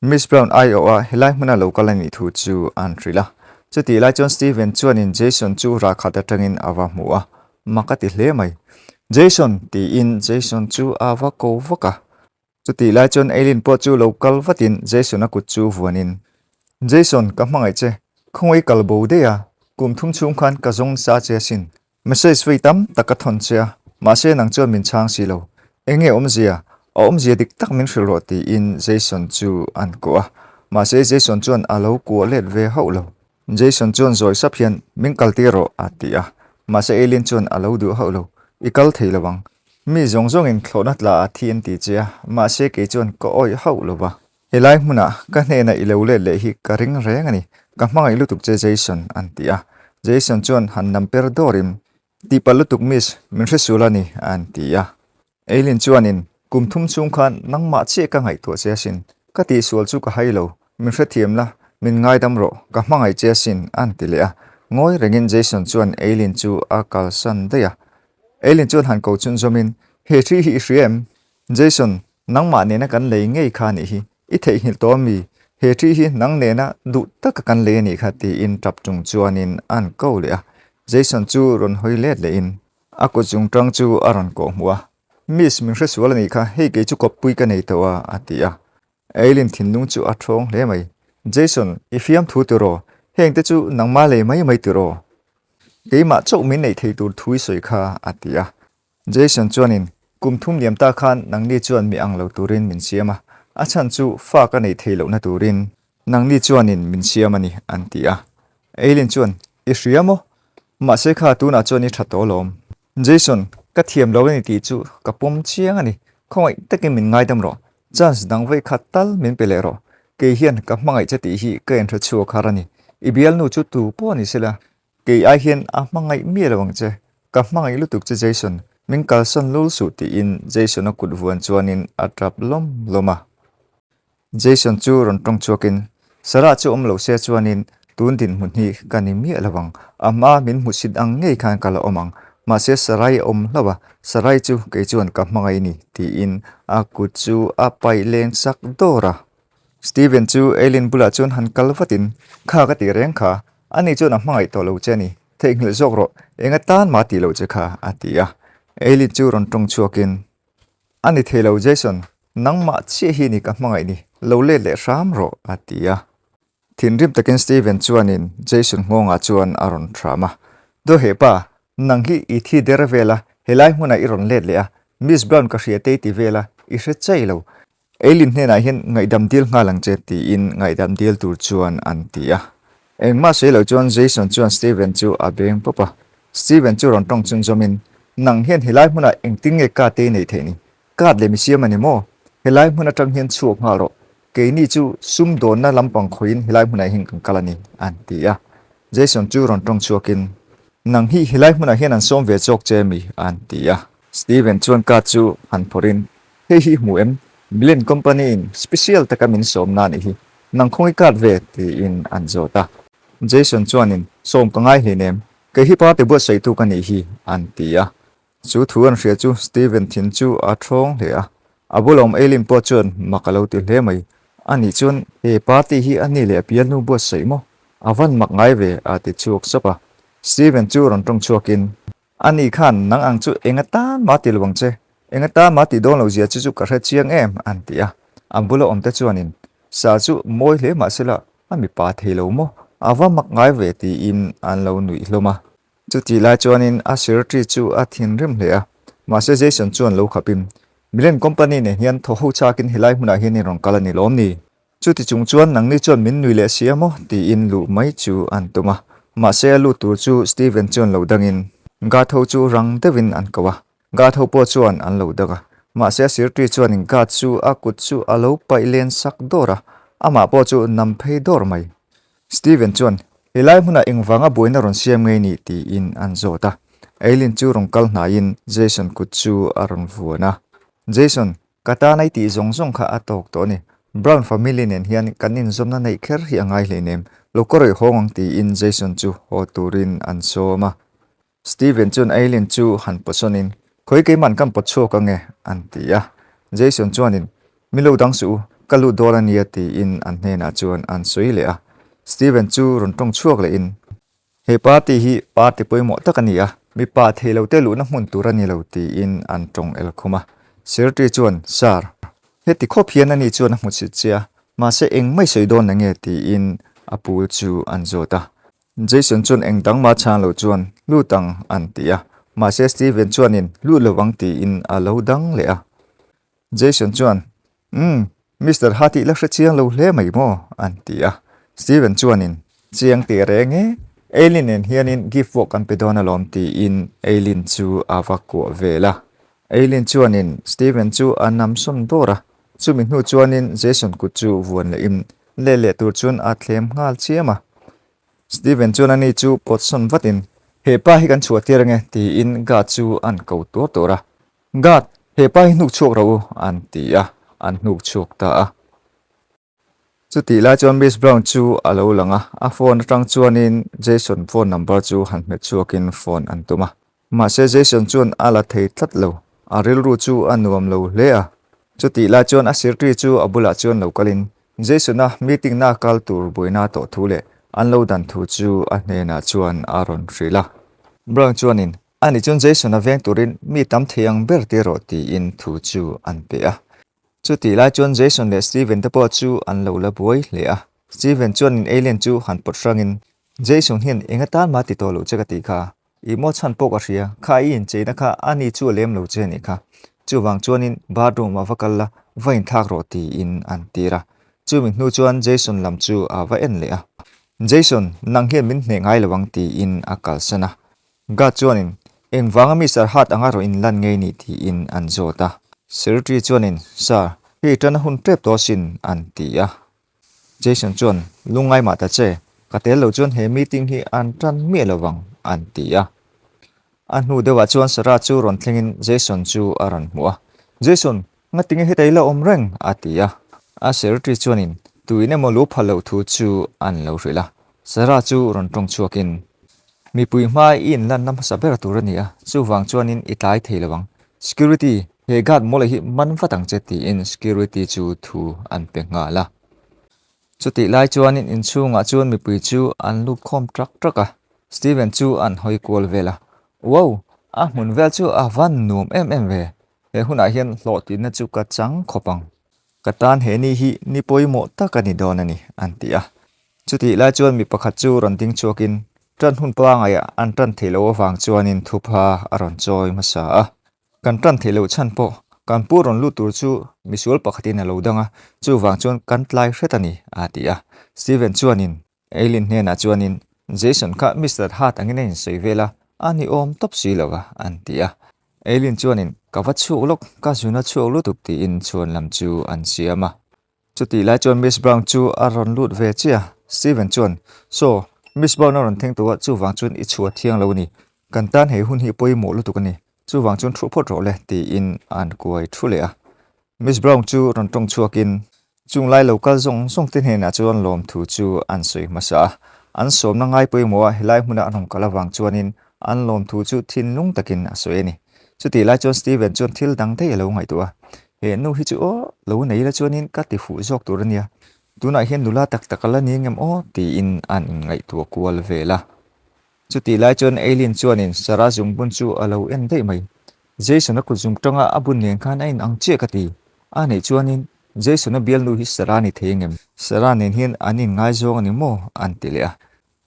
Miss Brown aiawh a helai hmuna lo kal a nih thu chu an hrilh a. Chutih lai chuan Steven chuanin Jason chu rah khat atangin a va hmu a, mak a ti hle mai. Jason! tiin Jason chu a va ko vak a. Chutih lai chuan Eileen pawh chu lo kal vatin Jason a kut chu vuanin, Jason, ka hmangaih che. Khawngaih kal bo daih a, kum thum chhung khan ka zawng sa che asin. Message vei tam tak ka thawn che a, mahse nang chuan min chhang si lo. Eng nge awmzia? A awmzia dik tak min hrilh rawh tiin Jason chu an kuah a, mahse Jason chuan a lo kuah let ve hauh lo. Jason chuan zawi sap hian min kal tir rawh a ti a, mahse Eileen chuan a lo duh hauh lo. I kal thei lo ang. Mi zawng zawngin thlawhna tla a thi an ti che a, mahse kei chuan ka awih hauh lo va. Helai hmunah ka hnenah i lo let leh hi ka ring reng a ni, ka hmangaih lutuk che Jason, an ti a. Jason chuan han nam per dawrin, Tihpalh lutuk miss, min hresual a ni, an ti a. Eileen chuanin, Kum thum chhung khan nangmah chiah ka ngaihtuah che asin, ka tihsual chu ka hai lo, min hrethiam la, min ngaidam rawh, ka hmangaih che asin, an ti leh a. Ngawi rengin Jason chuan Eileen chu a kalsan daih a. Eileen chuan han ko chhunzawmin, He thi hi i hria em? Jason, nangmah nena kan lei ngei kha anih hi, i theihnghilh tawh ami? He thi hi nang nena duh taka kan lei anih kha tiin tap chung chuanin a an ko leh a. Jason chu rawn hawi let lehin a kut zung tang chu a rawn kawh hmuh a. Miss, min hresual anih kha, hei kei chu kawppui ka nei tawh a, a ti a. Eileen thinlung chu a thawng hle mai. Jason, i fiamthu tiraw? Heng te chu nangmah lei mai mai tiraw? Keimah chauh min neih thei tur thu i sawi kha, a ti a. Jason chuanin, Kum thum liam ta khan nangni chuan mi ang lo turin min siam a, a chhan chu fa ka neih theih lohna turin nangni chuanin min siam a ni, an ti a. Eileen chuan, I hria maw? Mahse kha tunah chuan i tha tawh alawm. Jason, ka thiam lo a ni tih chu ka pawm chiang a ni. Khawngaih takin min ngaidam rawh. Chance dang vawi khat tal min pe leh rawh. Kei hian ka hmangaih che tih hi ka inhre chhuak har a ni. I bialnu chu tu pawh ni sela, Kei ai hian a hmangaih miah lo ang che, ka hmangaih lutuk che Jason, min kalsan lul suh tiin Jason-a kut vuan chuanin a tap lawm lawm a. Jason chu rawn tawng chhuakin, Sarah chu awm lo se chuanin tun dinhmun hi ka ni miah lo ang, a hma min hmusit ang ngei khan ka la awm ang, mahse Sarai a awm hlauh a, Sarai chu kei chuan ka hmangaih ni tiin a kut chu a paih leng sak dawr a. Steven chu Eileen bulah chuan han kal vatin, Kha ka tih reng kha, ani chuan a hmangaih tawh lo che a ni, theihnghilh zawk rawh, enga tan mah tih loh che kha, a ti a. Eileen chu rawn tawng chhuakin, A ni thei lo Jason, nangmah chiah hi ni ka hmangaih ni, lo let leh hram rawh, a ti a. Thinrim takin Steven chuanin Jason nghawngah chuan a rawn hram a, Dawheh pa, nang hi i thi der vel a, helai hmunah i rawn let leh a, Miss Brown ka hria te i ti vel a, i hre chai lo, Eileen hnenah hian ngaihdam dil nghal ang che tiin ngaihdam dil tur chuan an ti a. Engmah sawi lo chuan Jason chuan Steven chu a beng pawp a. Steven chu rawn tawng chhunzawmin, Nang hian helai hmunah engtin nge card te i neih theih ni? Card leh misiam a ni maw? Helai hmun atang hian chhuak nghal rawh. Keini chu sumdawnna lampang khawiin helai hmunah hian kan kal a ni, an ti a. Jason chu rawn tawng chhuakin, Nang hi helai hmunah hian an sawm ve chawk che mi? an ti a. Steven chuan card chu han phawrhin, Hei hi hmu em? Milen company in special taka min sawm na nih hi. Nang khawngi card ve? tiin an zawt a. Jason chuanin, Sawm ka ngai hleinem. Kei hi party buatsaihtu ka nih hi, an ti a. Chu thu an hria chu Steven thin chu a thawng hle a. A bula awm Eileen pawh chuan mak a lo ti hle mai. Anih chuan he party hi a ni leh a pialnu buatsaih maw? A van mak ngai ve, a ti chhuak sap a. Steven chu rawn tawng chhuakin, Ani khan nang ang chu eng atan mah ti lo ang che, eng atan mah tih dawn lo zia chu chu ka hre chiang em, an ti a. An bula awmte chuanin, Sa chu mawi hle mah sela, a mipa thei lo maw? A va mak ngai ve tiin an lo nuih hlawm a. Chutih lai chuanin a secretary chu a thinrim hle a, mahse Jason chuan lo khapin, Milen company nen hian thaw ho chhakin helai hmunah hian in rawn kal a ni lawm ni? Chuti chung chuan nangni chuan min nui leh si a maw? tiin luh mai chu an tum a. Mahse a lut tur chu Steven chuan lo dangin guard ho chu rang deuhin an ko a. Guard ho pawh chuan an lo dang a. Mahse a sirtri chuanin guard chu a kut chu a lo paih len sak dawr a, amah pawh chu nam phei dawr mai. Steven chuan, Helai hmunah engvanga buaina rawn siam ngei ni? tiin an zawt a. Eileen chu rawn kal hnaiin Jason kut chu a rawn vuan a. Jason, ka tan a i tih zawng zawng kha a tawk tawh a ni. Brown family nen hian kan inzawmna neih kher hi a ngai hleinem. Lo ka rawih hawng ang tiin Jason chu haw turin an sawm a. Steven chuan Eileen chu han pawtsawnin, Khawi keiman kan pawt chhuak ange, an ti a. Jason chuanin, Mi lo dang suh u, ka lut dawn a nia tiin an hnenah chuan an sawi leh a. Steven chu rawn tawng chhuak lehin, He party hi party pawimawh tak a ni a, mipa thei lo te luhna hmun tur a ni lo tiin an tawng el khum a. Secretary chuan, Sir, heti khawp hian ani chuan a hmu chhit che a, mahse eng mai sawi dawn na nge tiin a pu chu an zawt a. Jason chuan eng dang mah chhang lo chuan lut ang an ti a, mahse Steven chuanin lut lo ang tiin a lo dang leh a. Jason chuan, Umm, Mister Ha tih la hre chiang lo hle mai maw? an ti a. Steven chuanin, Chiang tih reng e, Eileen nen hianin gift pawh kan pe dawn alawm tiin Eileen chu a va kuah vel a. Eileen chuanin Steven chu a namsawn dawr a, chumi hnu chuanin Jason kut chu vuan lehin Let leh tur chuan a thlem nghal chiam a. Steven chuan ani chu pawt sawn vatin, He pa hi kan chhuah tir ange, tiin guard chu an ko tuar tuar a. Guard, he pa hi hnuk chhuak rawh u, an ti a, an hnuk chhuak ta a. Chutih lai chuan Miss Brown chu a lo lang a, a phone atang chuanin Jason phone number chu han hmet chhuakin phone an tum a. Mahse Jason chuan a la thei tlat lo, a rilru chu a nuam lo hle a. Chutih lai chuan a sirtri chu a bulah chuan lo kalin Jason-a meeting na kal tur buaina tawh thu leh an lo dan thu chu a hnenah chuan a rawn hrilh a. Brown chuanin, Ani chuan Jason-a veng turin mi tam thei ang ber tir rawh tiin thu chu an pe a. Chutih lai chuan Jason leh Steven te pawh chu an lo la buai hle a. Steven chuanin alien chu han pawt hrangin, Jason hian eng atan mah ti tawh loh che ka tih kha. I maw chhan pawh ka hria, kha i incheina kha a ni chu a lem lo che a nih kha. Chuvang chuanin bathroom ah va kal la, va inthlak rawh tiin an tir a. Chumi hnu chuan Jason lam chu a va en leh a. Jason, nang hian min hneh ngai lo ang tiin a kalsan a. Guard chuanin, Engvanga Mister Hart anga rawn inlan ngei ni tiin an zawt a. Secretary chuanin, Sir, hei tan a hun tep tawh asin an ti a. Jason chuan, Lungngai mah ta che, ka tel lo chuan he meeting hi an tan miah lo vang, an ti a. A hnu deuhah chuan Sarah chu rawn thlengin Jason chu a rawn hmuh a. Jason, ngatinge heta i la awm reng? a ti a. A secretary chuanin tuin emaw lu phal loh thu chu an lo hrilh a. Sarah chu rawn tawng chhuakin, Mipui hma i inlanna hmasa ber tur a ni a, chuvang chuanin i tlai thei lo ang. Security, he guard mawlh hi man vat ang che tiin security chu thu an pe nghal a. Chutih lai chuanin inchhungah chuan mipui chu an lut khawm trak trak a, Steven chu an hawi kual vel a. Wow! A hmun vel chu a van nuam em em ve, he hunah hian hlawhtlinna chu ka chang khawp ang. Ka tan he ni hi ni pawimawh tak a ni dawn a ni, an ti a. Chutih lai chuan mi pakhat chu rawn ding chhuakin tan hun pangaiah an tan theih loh avang chuanin thupha a rawn chawi hmasa a. Kan tan theih loh chhan pawh kan pu rawn lut tur chu misual pakhatin a lo dang a, chuvang chuan kan tlai hret a ni, a ti a. Steven chuanin Eileen hnenah chuanin Jason kha Mister Hart angin a insawi vel a, a ni awm tawp si lo va, an ti a. Eileen chuanin ka va chhuak lawk, ka zun a chhuak lutuk tiin chhuan lam chu an siam a. Chutih lai chuan Miss Brown chu a rawn lut ve chiah a, Steven chuan, Saw, Miss Brown a rawn thleng tawh a, chuvang chuan i chhuah thiang lo a ni. Kan tan he hun hi pawimawh lutuk a ni, chuvang chuan thu phawt rawh le, tiin an kuai thu leh a. Miss Brown chu rawn tawng chhuakin, Chung lai lo kal zawng zawng te hnenah chuan lawmthu chu an sawi hmasa a. An sawmna ngai pawimawh a helai hmuna an rawn kal avang chuanin an lawmthu chu thinlung takin a sawi a ni. Chutih lai chuan Steven chuan thil dang daih a lo ngaihtuah a, He nu hi chu aw, lo nei la chuanin ka ti fuh zawk tur a nia, tunah hian nula tak tak a la ni ngem aw tiin an inngaihtuah kual vel a. Chutih lai chuan Eileen chuanin Sarah zungbun chu a lo en daih mai. Jason-a kut zung tanga a bun nen khan a inang chiah ka ti. A neih chuanin Jason-a bialnu hi Sarah ni thei ngem? Sarah nen hian an inngaizawng a ni maw? an ti leh a.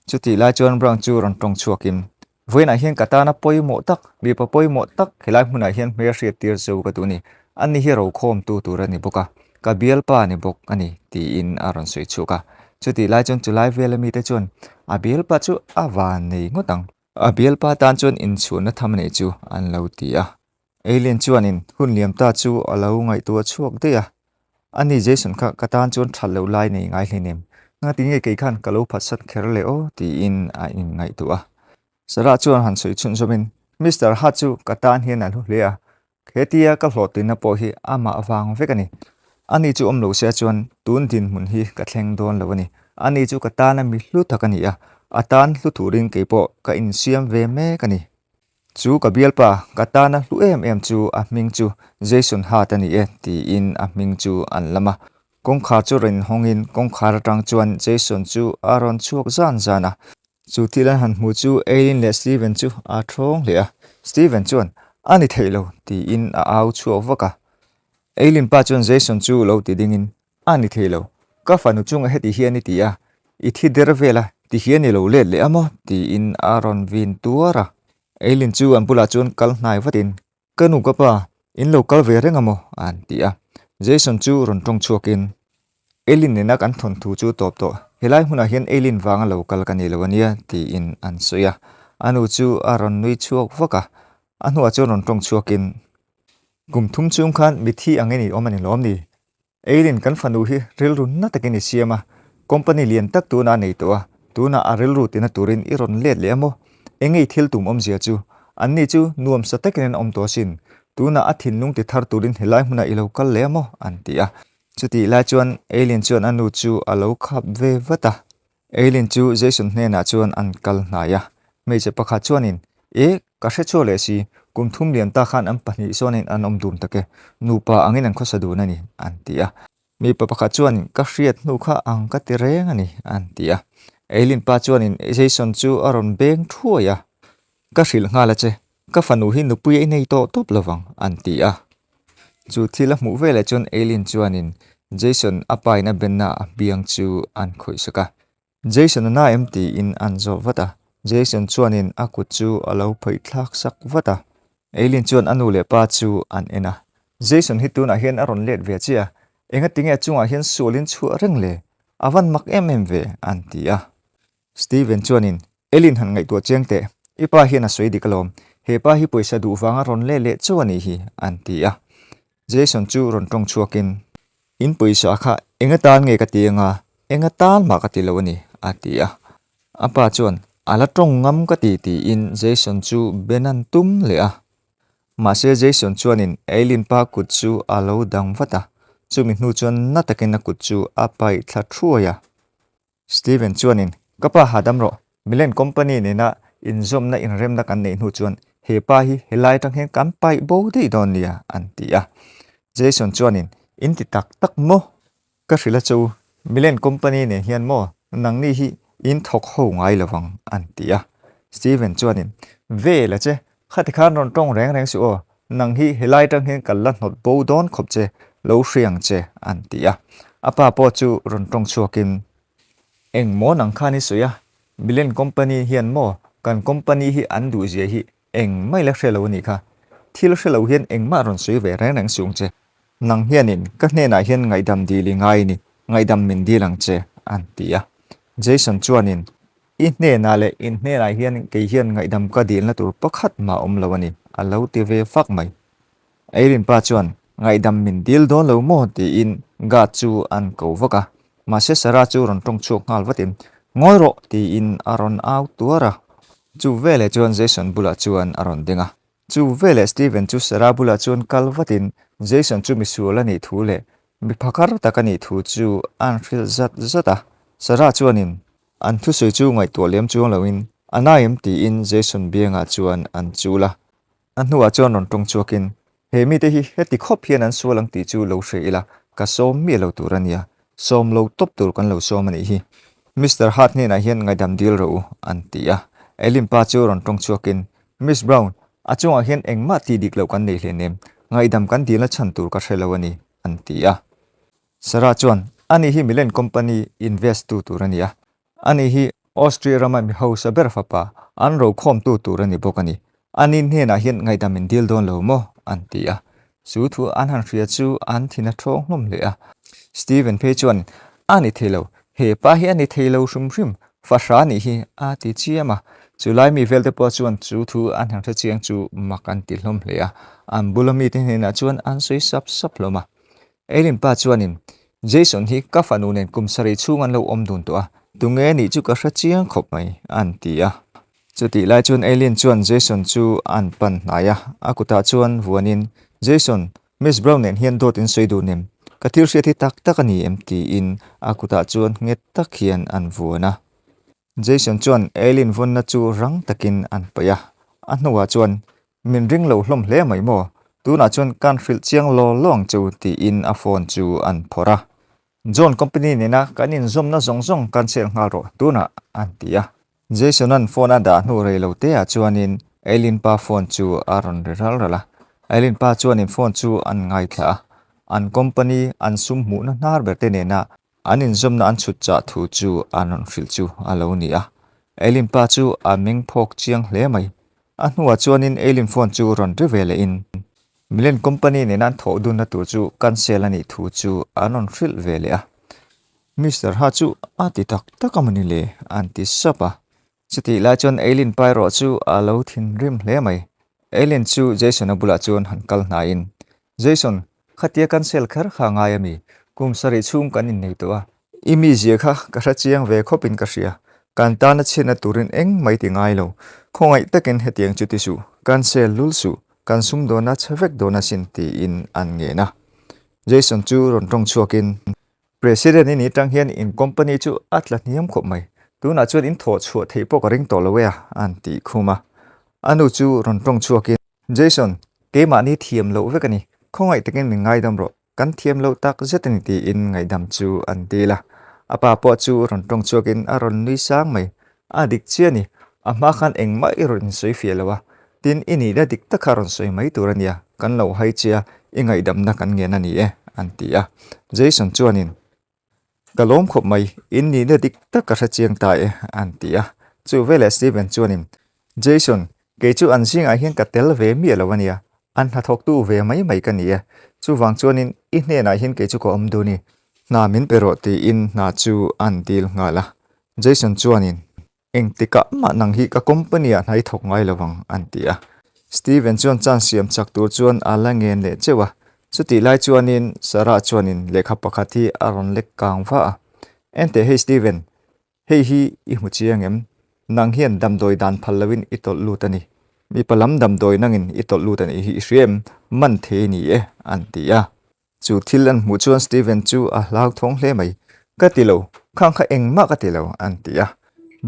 Chutih lai chuan Brown chu rawn tawng chhuakin Vawiinah hian ka tana pawimawh tak, mipa pawimawh tak helai hmunah hian hmel hriat tir chu ka duh a ni. Ani hi rokhawmtu tur a ni bawk a, ka bialpa a ni bawk a ni, tiin a rawn sawi chhuak a. Chutih lai chuan chulai vela mite chuan a bialpa chu a van nei ngawt ang. A bialpa tan chuan inchhuahna tham a neih chu an lo ti a. Alien chuanin hun liam ta chu a lo ngaihtuah chhuak daih a, Ani Jason kha ka tan chuan that loh lai nei ngai hleinem, ngati nge kei khan ka lo phatsan kher le aw tiin a inngaihtuah a. Sarah chuan han sawi chhunzawmin, Mister Hart chu ka tan hian a hlu hle a, hetia ka hlawhtlinna pawh hi amah vang vek a ni. Ani chu awm lo sia chuan tun dinhmun hi ka thleng dawn lo a ni. Ani chu ka tana mi hlu tak a ni a, a tan hlu turin kei pawh ka insiam ve mek a ni. Chu ka bialpa ka tana hlu em em chu a hming chu Jason Hart a ni e tiin a hming chu an lam a. Kawngkhar chu rawn inhawngin kawngkhar atang chuan Jason chu a rawn chhuak zan zan a. Chu thil an han hmu chu Eileen leh Steven chu a thawng hle a. Steven chuan, A ni theih lo, tiin a au chhuak vak a. Eileen pa chuan Jason chu lo ti dingin, A ni thei lo, ka fanu chunga heti hian i ti a, i thi der vel a, ti hian i lo let leh a maw? tiin a rawn vin tuar a. Eileen chu an bulah chuan kal hnai vatin, Ka nu ka pa, in lo kal ve reng a maw? an ti a. Jason chu rawn tawng chhuakin, Eileen nena kan thawnthu chu tawp tawh, helai hmunah hian Eileen vanga lo kal ka ni lo ania, tiin an sawi a. A nu chu a rawn nui chhuak vak a, a hnuah chuan rawn tawng chhuakin, Kum thum chung khan mithi angin i awm a ni lawm ni? Eileen kan fanu hi rilru na takin i siam a, company lian tak tunah a nei tawh a, tunah a rilru tina turin i rawn let leh a maw? Enge i thil tum awmzia chu? Anni chu nuamsa takin an awm tawh asin, tunah a thinlung ti thar turin helai hmunah i lo kal leh a maw? an ti a. Chutih lai chuan Eileen chuan a nu chu a lo khap ve vat a. Eileen chu Jason hnenah chuan an kal hnai a, hmeichhe pakhat chuanin, E, ka hre chhuak leh si, kum thum lian ta khan an pahnih sawnin an awm dun tak e, nupa angin an khawsa dun a ni, an ti a. Mipa pakhat chuanin, Ka hriat hnu kha ang ka ti reng a ni, an ti a. Eileen pa chuanin Jason chu a rawn beng thuai a, Ka hrilh nghal a che, ka fanu hi nupui a inei tawh tawp lovang, an ti a. Chu thil a hmuh veleh chuan Eileen chuanin Jason a pa in a benna a biang chu an khawih sak a. Jason a na em tiin an zawh vat a, Jason chuanin a kut chu a lo phawih thlak sak vat a. Eileen chuan a nu leh pa chu an en a, Jason hi tunah hian a rawn let ve chiah a, engatinge a chungah hian sualin chhuah reng le? A van mak em em ve, an ti a. Steven chuanin, Elin han ngaihtuah chiang teh, i pa hian a sawi dik alawm, he pa hi pawisa duh vanga rawn leh leh chauh a nih hi, an ti a. Jason chu rawn tawng chhuakin, In pawisa kha eng atan nge ka ti anga, eng atan mah ka ti lo a ni, a ti a. A pa chuan, A la tawng ngam ka ti tiin Jason chu ben an tum leh a. Mahse Jason chuanin Eileen pa kut chu a lo dang vat a, chumi hnu chuan na takin a kut chu a paih thla thuai a. Steven chuanin, Ka pa hahdam rawh, Milan company nena inzawmna inremna kan neih hnu chuan he pa hi helai atang hian kan paih bo daih dawn nia, an ti a. Jason chuanin, In ti tak tak maw? Ka hrilh a che u, Milan company nen hian maw nangni hi in thawk ho ngai lo vang, an ti a. Steven chuanin, Ve la che, Khati khan rawn tawng reng reng suh aw, nang hi helai atang hian ka la hnawt bo dawn khawp che, lo hri ang che, an ti a. A pa pawh chu rawn tawng chhuakin, Eng maw nang khan i sawi a, Milen company hian maw kan company hi an duh zia hi eng mai la hre lo a nih kha, thil hre lo hian engmah rawn sawi ve reng reng suh ang che, nang hianin ka hnenah hian ngaihdam dil i ngai ni, ngaihdam min dil ang che, an ti a. Jason chuanin, I hnenah leh in hnenah hian kei hian ngaihdam ka dilna tur pakhat mah awm lo a ni, a lo ti ve fak mai. Eileen pa chuan, Ngaihdam min dil dawn lo maw? tiin guard chu an ko vak a. Mahse Sarah chu rawn tawng chhuak nghal vatin, Ngawi rawh! tiin a rawn au tuar a. Chu veleh chuan Jason bulah chuan a rawn ding a. Chu veleh Steven chu Sarah bulah chuan kal vatin Jason chu misual a nih thu leh mi phakar tak a nih thu chu an hrilh zat zat a. Sarah chuanin, An thusawi chu ngaihtuah lem chuang loin a na em tiin Jason biangah chuan an chul a. A hnuah chuan rawn tawng chhuakin, He mite hi heti khawp hian an sual ang tih chu lo hre ila, ka sawm miah lo tur a nia. Sawm lo tawp tur kan lo sawm a nih hi. Mister Hart hnenah hian ngaihdam dil rawh u, an ti a. Eileen pa chu rawn tawng chhuakin, Miss Brown, a chungah hian engmah tih dik loh kan nei hleinem, ngaihdam kan dilna chhan tur ka hre lo a ni, an ti a. Sarah chuan, Ani hi Milan company invest tu tur a ni a, ani hi Austria rama mi hausa ber fapa an rokhawmtu tur a ni bawk a ni. Ani hnenah hian ngaihdam in dil dawn lo maw? an ti a. Chu thu an han hria chu an thin a thawng hlawm hle a. Steven phei chuan, A ni thei lo, he pa hi a ni thei lo hrim hrim, fahra nih hi a ti chiam a. Chu lai mi velte pawh chuan chu thu an han hre chiang chu mak an ti hlawm hle a. An bula mite hnenah chuan an sawi sap sap hlawm a. Eileen pa chuanin, Jason hi ka fanu nen kum sarih chhung an lo awm dun tawh a, tunge nih chu ka hre chiang khawp mai, an ti a. Chutih lai chuan Eileen chuan Jason chu an pan hnai a, a kutah chuan vuanin, Jason, Miss Brown nen hian dawt in sawi dun em? Ka thil hriat hi tak tak a ni em? tiin a kutah chuan nghet tak hian an vuan a. Jason chuan Eileen vawnna chu rang takin an paih a, a hnuah chuan, Min ring lo hlawm hle mai maw? Tunah chuan kan hrilh chiang law law ang chu tiin a phone chu an phawrh a. John company nena kan inzawmna zawng zawng cancel nghal rawh tunah an ti a. Jason-a'n phone a dah hnu rei lo te ah chuanin Eileen pa phone chu a rawn ri ral ral a. Eileen pa chuanin phone chu an ngaithla a, an company an sum hmuhna hnar ber te nena an inzawmna an chhut chah thu chu an rawn hrilh chu a lo ni a. Eileen pa chu a meng phawk chiang hle mai. A hnuah chuanin Eileen phone chu rawn ri ve lehin Milen company nena an thawh dunna tur chu cancel a nih thu chu an rawn hrilh ve leh a. Mister Ha chu a ti tak tak a mawni le? an ti sap a. Chutih lai chuan Eileen pa erawh chu a lo thinrim hle mai. Eileen chu Jason-a bulah chuan han kal hnaiin, Jason, khatia cancel kher kha a ngai a mi? Kum sarih chhung kan innei tawh a. I mizia kha ka hre chiang ve khawpin ka hria. Kan tana chhiatna turin eng mai ti ngai lo. Khawngaih takin hetiang chu ti suh, cancel lul suh, kan sum dawna chhe vek dawn asin tiin an ngen a. Jason chu rawn tawng chhuakin, President i nih tang hian in company chu a tla hniam khawp mai. Tunah chuan in thawh chhuah theih pawh ka ring tawh lo e a, an tih khum a. A nu chu rawn tawng chhuakin, Jason, keimahni thiam loh vek a ni. Khawngaih takin min ngaidam rawh. Kan thiam loh tak zet a ni tiin ngaihdam chu an dil a. A pa pawh chu rawn tawng chhuakin a rawn nui sang mai. A dik chiah a ni. A hma khan engmah i rawn insawi fiah lo a. Tin, i nihna dik tak kha rawn sawi mai tur a nia. Kan lo hai che a, i ngaihdamna kan ngen a ni e, an ti a. Jason chuanin, Ka lawm khawp mai, in nihna dik tak ka hre chiang ta e, an ti a. Chu veleh Steven chuanin, Jason, kei chu an zingah hian ka tel ve miah lo a nia, an hnathawktu ve mai mai ka ni e. Chuvang chuanin i hnenah hian kei chu ka awm dun i, hna min pe rawh tiin hna chu an dil nghal a. Jason chuanin, Engtikah mah nang hi ka company ah hna i thawk ngai lo ang, an ti a. Steven chuan chance siam chak tur chuan a la ngen leh cheuh a. Chutih lai chuanin Sarah chuanin lehkha pakhat hi a rawn lek kang va a. Enteh hei Steven, hei hi i hmu chiang em? Nang hian damdawi dan phal loin i tawlh lut a ni. Mipa lam damdawi nangin i tawlh lut a nih hi i hria em? Man thei a ni e, an ti a. Chu thil an hmuh chuan Steven chu a hlauthawng hle mai. Ka ti lo, khang kha engmah ka ti lo, an ti a.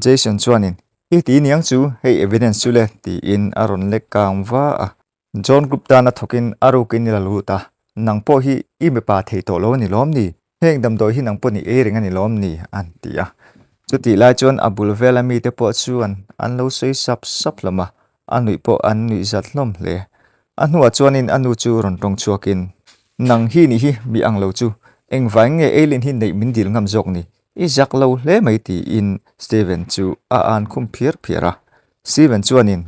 Jason chuanin, I ti niang chu, hei evidence chu le, tiin a rawn lek kang va a. John Group tana thawkin a rukin i la lut a, nang pawh hi i mipa thei tawh lo a ni lawm ni? Heng damdawi hi nang pawh ni ei reng a ni lawm ni? an ti a. Chutih lai chuan a bul vela mite pawh chuan an lo sawi sap sap hlawm a, a nuih pawh an nuih zat hlawm hle. A hnuah chuanin a nu chu rawn tawng chhuakin, Nang hi nih hi mi ang lo chu, engvai nge Eileen hi neih min dil ngam zawk ni? I zak lo hle mai tiin Steven chu a an khum phiar phiar a. Steven chuanin,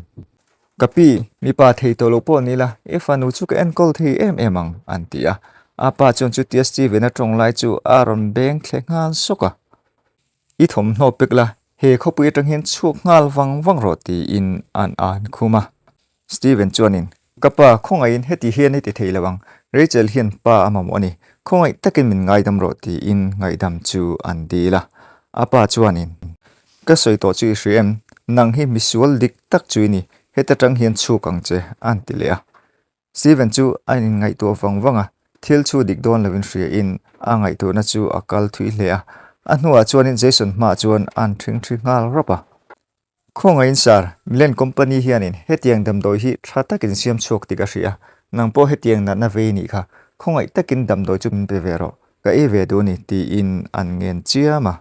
Ka pi, mipa thei tawh lo pawh ni la, i fanu chu ka enkawl thei em em ang, an ti a. A pa chuan chutia Steven-a tawng lai chu a rawn beng thle nghal sawk a. I thawmhnaw pek la, he khawpui atang hian chhuak nghal vang vang rawh tiin an an khum a. Steven chuanin, Ka pa, khawngaihin heti hian i ti thei lo ang, Rachel hian pa a mamawh a ni, khawngaih takin min ngaidam rawh tiin ngaihdam chu an dil a. A pa chuanin, Ka sawi tawh chu i hria em? Nang hi misual dik tak chu i ni, heta tang hian chhuk ang che, an ti leh a. Steven chu a inngaihtuah vang vang a, thil chu dik dawn loin hria in a ngaihtuahna chu a kal thui hle a. A hnuah chuanin Jason hmaah chuan an ṭhingṭhi nghal rawp a. Khawngaihin Sir, Milan Company hianin hetiang damdawi hi tha takin siam chhuak tih ka hria. Nang pawh hetiang natna vei nih kha. Khawngaih takin damdawi chu min pe ve rawh. Ka ei ve duh a ni, tiin an ngen chiam a.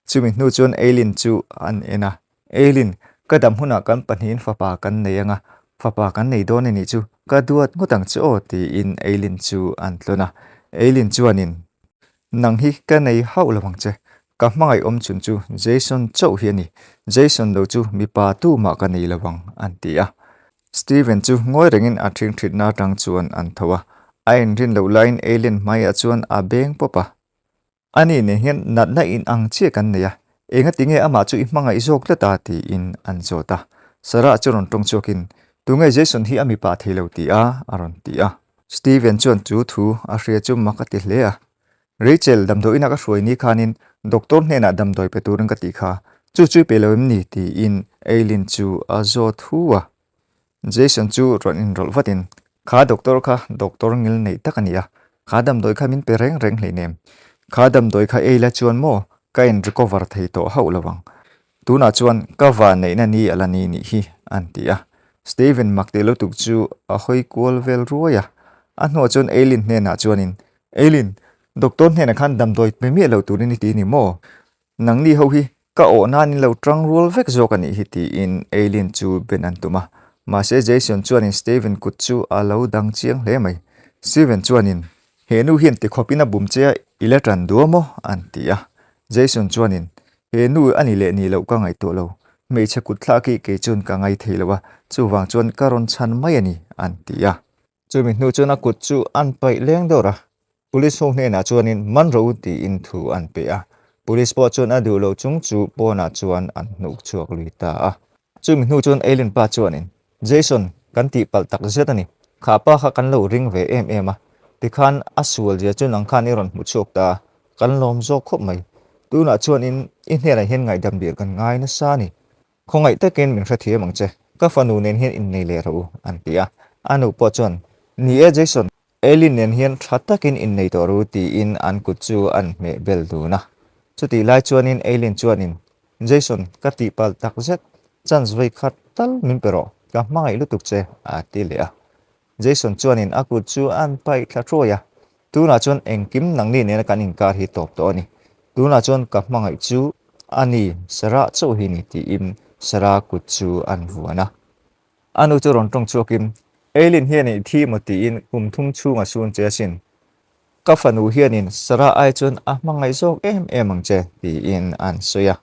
Chumi hnu chuan Eileen chu an en a. Eileen, ka dam hunah kan pahnihin fapa kan nei anga, fapa kan nei dawn a nih chu, ka duat ngawt ang che aw, tiin Eileen chu an tlawn a. Eileen chuanin, Nang hi ka nei hauh lo ang che. Ka hmangaih awm chhun chu Jason chauh hi a ni. Jason lo chu mipa tumah ka nei lo ang, an ti a. Steven chu ngawi rengin a ṭhingṭhitna aṭang chuan an tho a. A inrin loh laiin Eileen hmaiah chuan a beng pawp a. Ani nen hian natna in ang chiah kan nei a, engati nge amah chu i hmangaih zawk tlat a? tiin an zawt a. Sarah chu rawn ṭawng chhuakin, Tunge Jason hi a mipa thei lo ti a? a rawn ti a. Steven chuan chu thu a hria chu mak a ti hle a. Rachel, damdawiin a ka hruai ni khanin doctor hnenah damdawi pe turin ka tih kha. Chu chu i pe lo em ni? tiin Eileen chu a zawt hu a. Jason chu rawn inrawlh vatin, Kha doctor kha doctor ngil neih tak a ni a, kha damdawi kha min pe reng reng hleinem. Kha damdawi kha ei la chuan maw ka in recover thei tawh hauh lo ang. Tunah chuan ka va neihna ni a la ni nih hi, an ti a. Steven mak tih lutuk chu a hawi kual vel ruai a. A hnuah chuan Eileen hnenah chuanin, Eileen, doctor hnenah khan damdawi pe miah lo turin i ti ni maw? Nangni ho hi ka awh nan in lo tang rual vek zawk a nih hi tiin Eileen chu ben an tum a. Mahse Jason chuanin Steven kut chu a lo dang chiang hle mai. Steven chuanin, He nu hian tikhawpin a bum che a, i la tan duah maw? an ti a. Jason chuanin, He nu a ni leh ni loh ka ngaihtuah lo. Hmeichhe kut thlak hi kei chuan ka ngai thei lo a, chuvang chuan ka rawn chhan mai a ni, an ti a. Chumi hnu chuan a kut chu an paih leng dawr a. Police ho hnenah chuanin man ro tiin thu an pe a, Police pawh chuan a duh loh chung chu pawnah chuan an hnuk chhuak lui ta a. Chumi hnu chuan Eileen pa chuanin, Jason, kan tihpalh tak zet a ni. Kha pa kha kan lo ring ve em em a, tikhan a sual zia chu nang khan i rawn hmu chhuak ta a, kan lawm zawk khawp mai. Tunah chuanin i hnenah hian ngaihdam dir kan ngai nasa a ni. Khawngaih takin min hrethiam ang che, ka fanu nen hian innei leh rawh u, an ti a. A nu pawh chuan, Ni e Jason, Eileen nen hian tha takin innei tawh rawh u tiin an kut chu an hmeh bel dun a. Chutih lai chuanin Eileen chuanin, Jason, ka tihpalh tak zet, chance vawi khat tal min pe rawh, ka hmangaih lutuk che, a ti leh a. Jason chuanin a kut chu an paih thla thuai a, Tunah chuan engkim nangni nena kan inkar hi tawp tawh a ni. Tunah chuan ka hmangaih chu a ni, Sarah chauh hi ni tiin Sarah kut chu an vuan a. A nu chu rawn tawng chhuakin, Eileen hianin i thi maw tiin kum thum chhung a sun che asin. Ka fanu hianin Sarah ai chuan a hmangaih zawk em em ang che tiin an sawi a.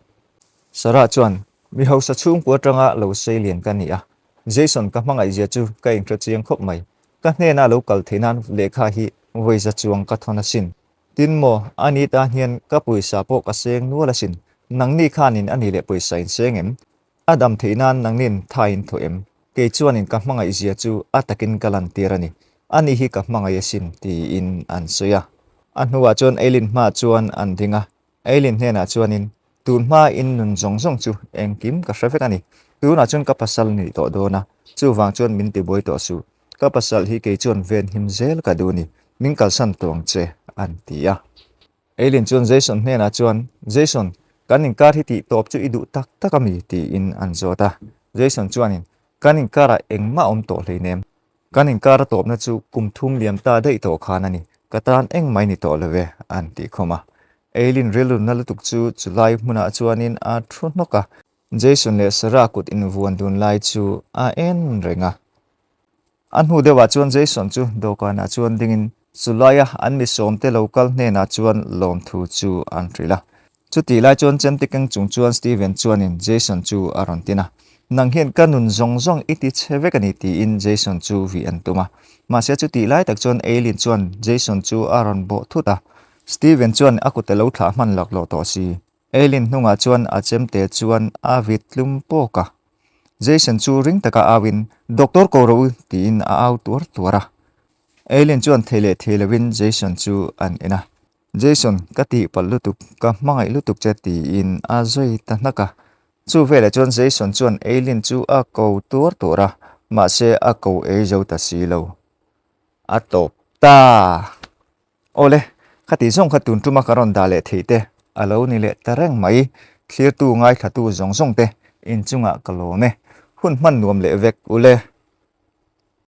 Sarah chuan, Mi hausa chhungkua atanga lo sei lian ka ni a, Jason ka hmangaih zia chu ka inhre chiang khawp mai. Ka hnena lo kal theih nan lehkha hi vawiza chuang ka thawn asin. Tin maw, ani tan hian ka pawisa pawh ka seng nual asin. Nangni khanin ani leh pawisa in seng em? A dam theih nan nangnin tha in thaw em? Kei chuanin ka hmangaih zia chu a takin ka lantir a ni. Ani hi ka hmangaih asin, tiin an sawi a. A hnuah chuan Eileen hmaah chuan an ding a, Eileen hnenah chuanin, Tun hma in nun zawng zawng chu engkim ka hre vek a ni. Tunah chuan ka pasal ni tawh dawn a, chuvang chuan min tibuai tawh suh. Ka pasal hi kei chuan venhim zel ka duh ni, min kalsan tawh ang che, an ti a. Eileen chuan Jason hnenah chuan, Jason, kan inkar hi tih tawp chu i duh tak tak a mi? tiin an zawt a. Jason chuanin, Kan inkarah engmah awm tawh hleinem. Kan inkar a tawpna chu kum thum liam ta daih tawh khan a ni, ka tan engmah i ni tawh lo e, an tih khawm a. Eileen rilrunna lutuk chu chulai hmunah chuanin a thu hnawk a. Jason leh Sarah kut invuan dun lai chu a en reng a. A hnu deuhah chuan Jason chu dawhkanah chuan dingin chulaia an mi sawmte lo kal hnenah chuan lawmthu chu an hrilh a. Chutih lai chuan chemte keng chung chuan Steven chuanin Jason chu a rawn tin a, Nang hian ka nun zawng zawng i ti chhe vek a ni tiin Jason chu vih an tum a. Mahse chutih lai tak chuan Eileen chuan Jason chu a rawn bawh thut a. Steven chuan a kut a lo thlah hman laklawh tawh si. Eileen hnungah chuan a chemte chuan a vit tlum pawk a. Jason chu ring taka auin, Doctor ko rawh u tiin a au tuar tuar a. Eileen chuan thei leh thei lovin Jason chu an en a. Jason, ka tihpalh lutuk, ka hmangaih lutuk che tiin a zui ta hnak a. Chu velah chuan Jason chuan Eileen chu a ko tuar tuar a, mahse a ko ei zo ta si lo. A tawp ta! Awle, khati zawng kha tun tuma ka rawn dah leh theih te a lo ni leh ta reng mai. Thlirtu ngaithlatu zawng zawng te inchungah ka lawm e. Hun hman nuam leh vek ule.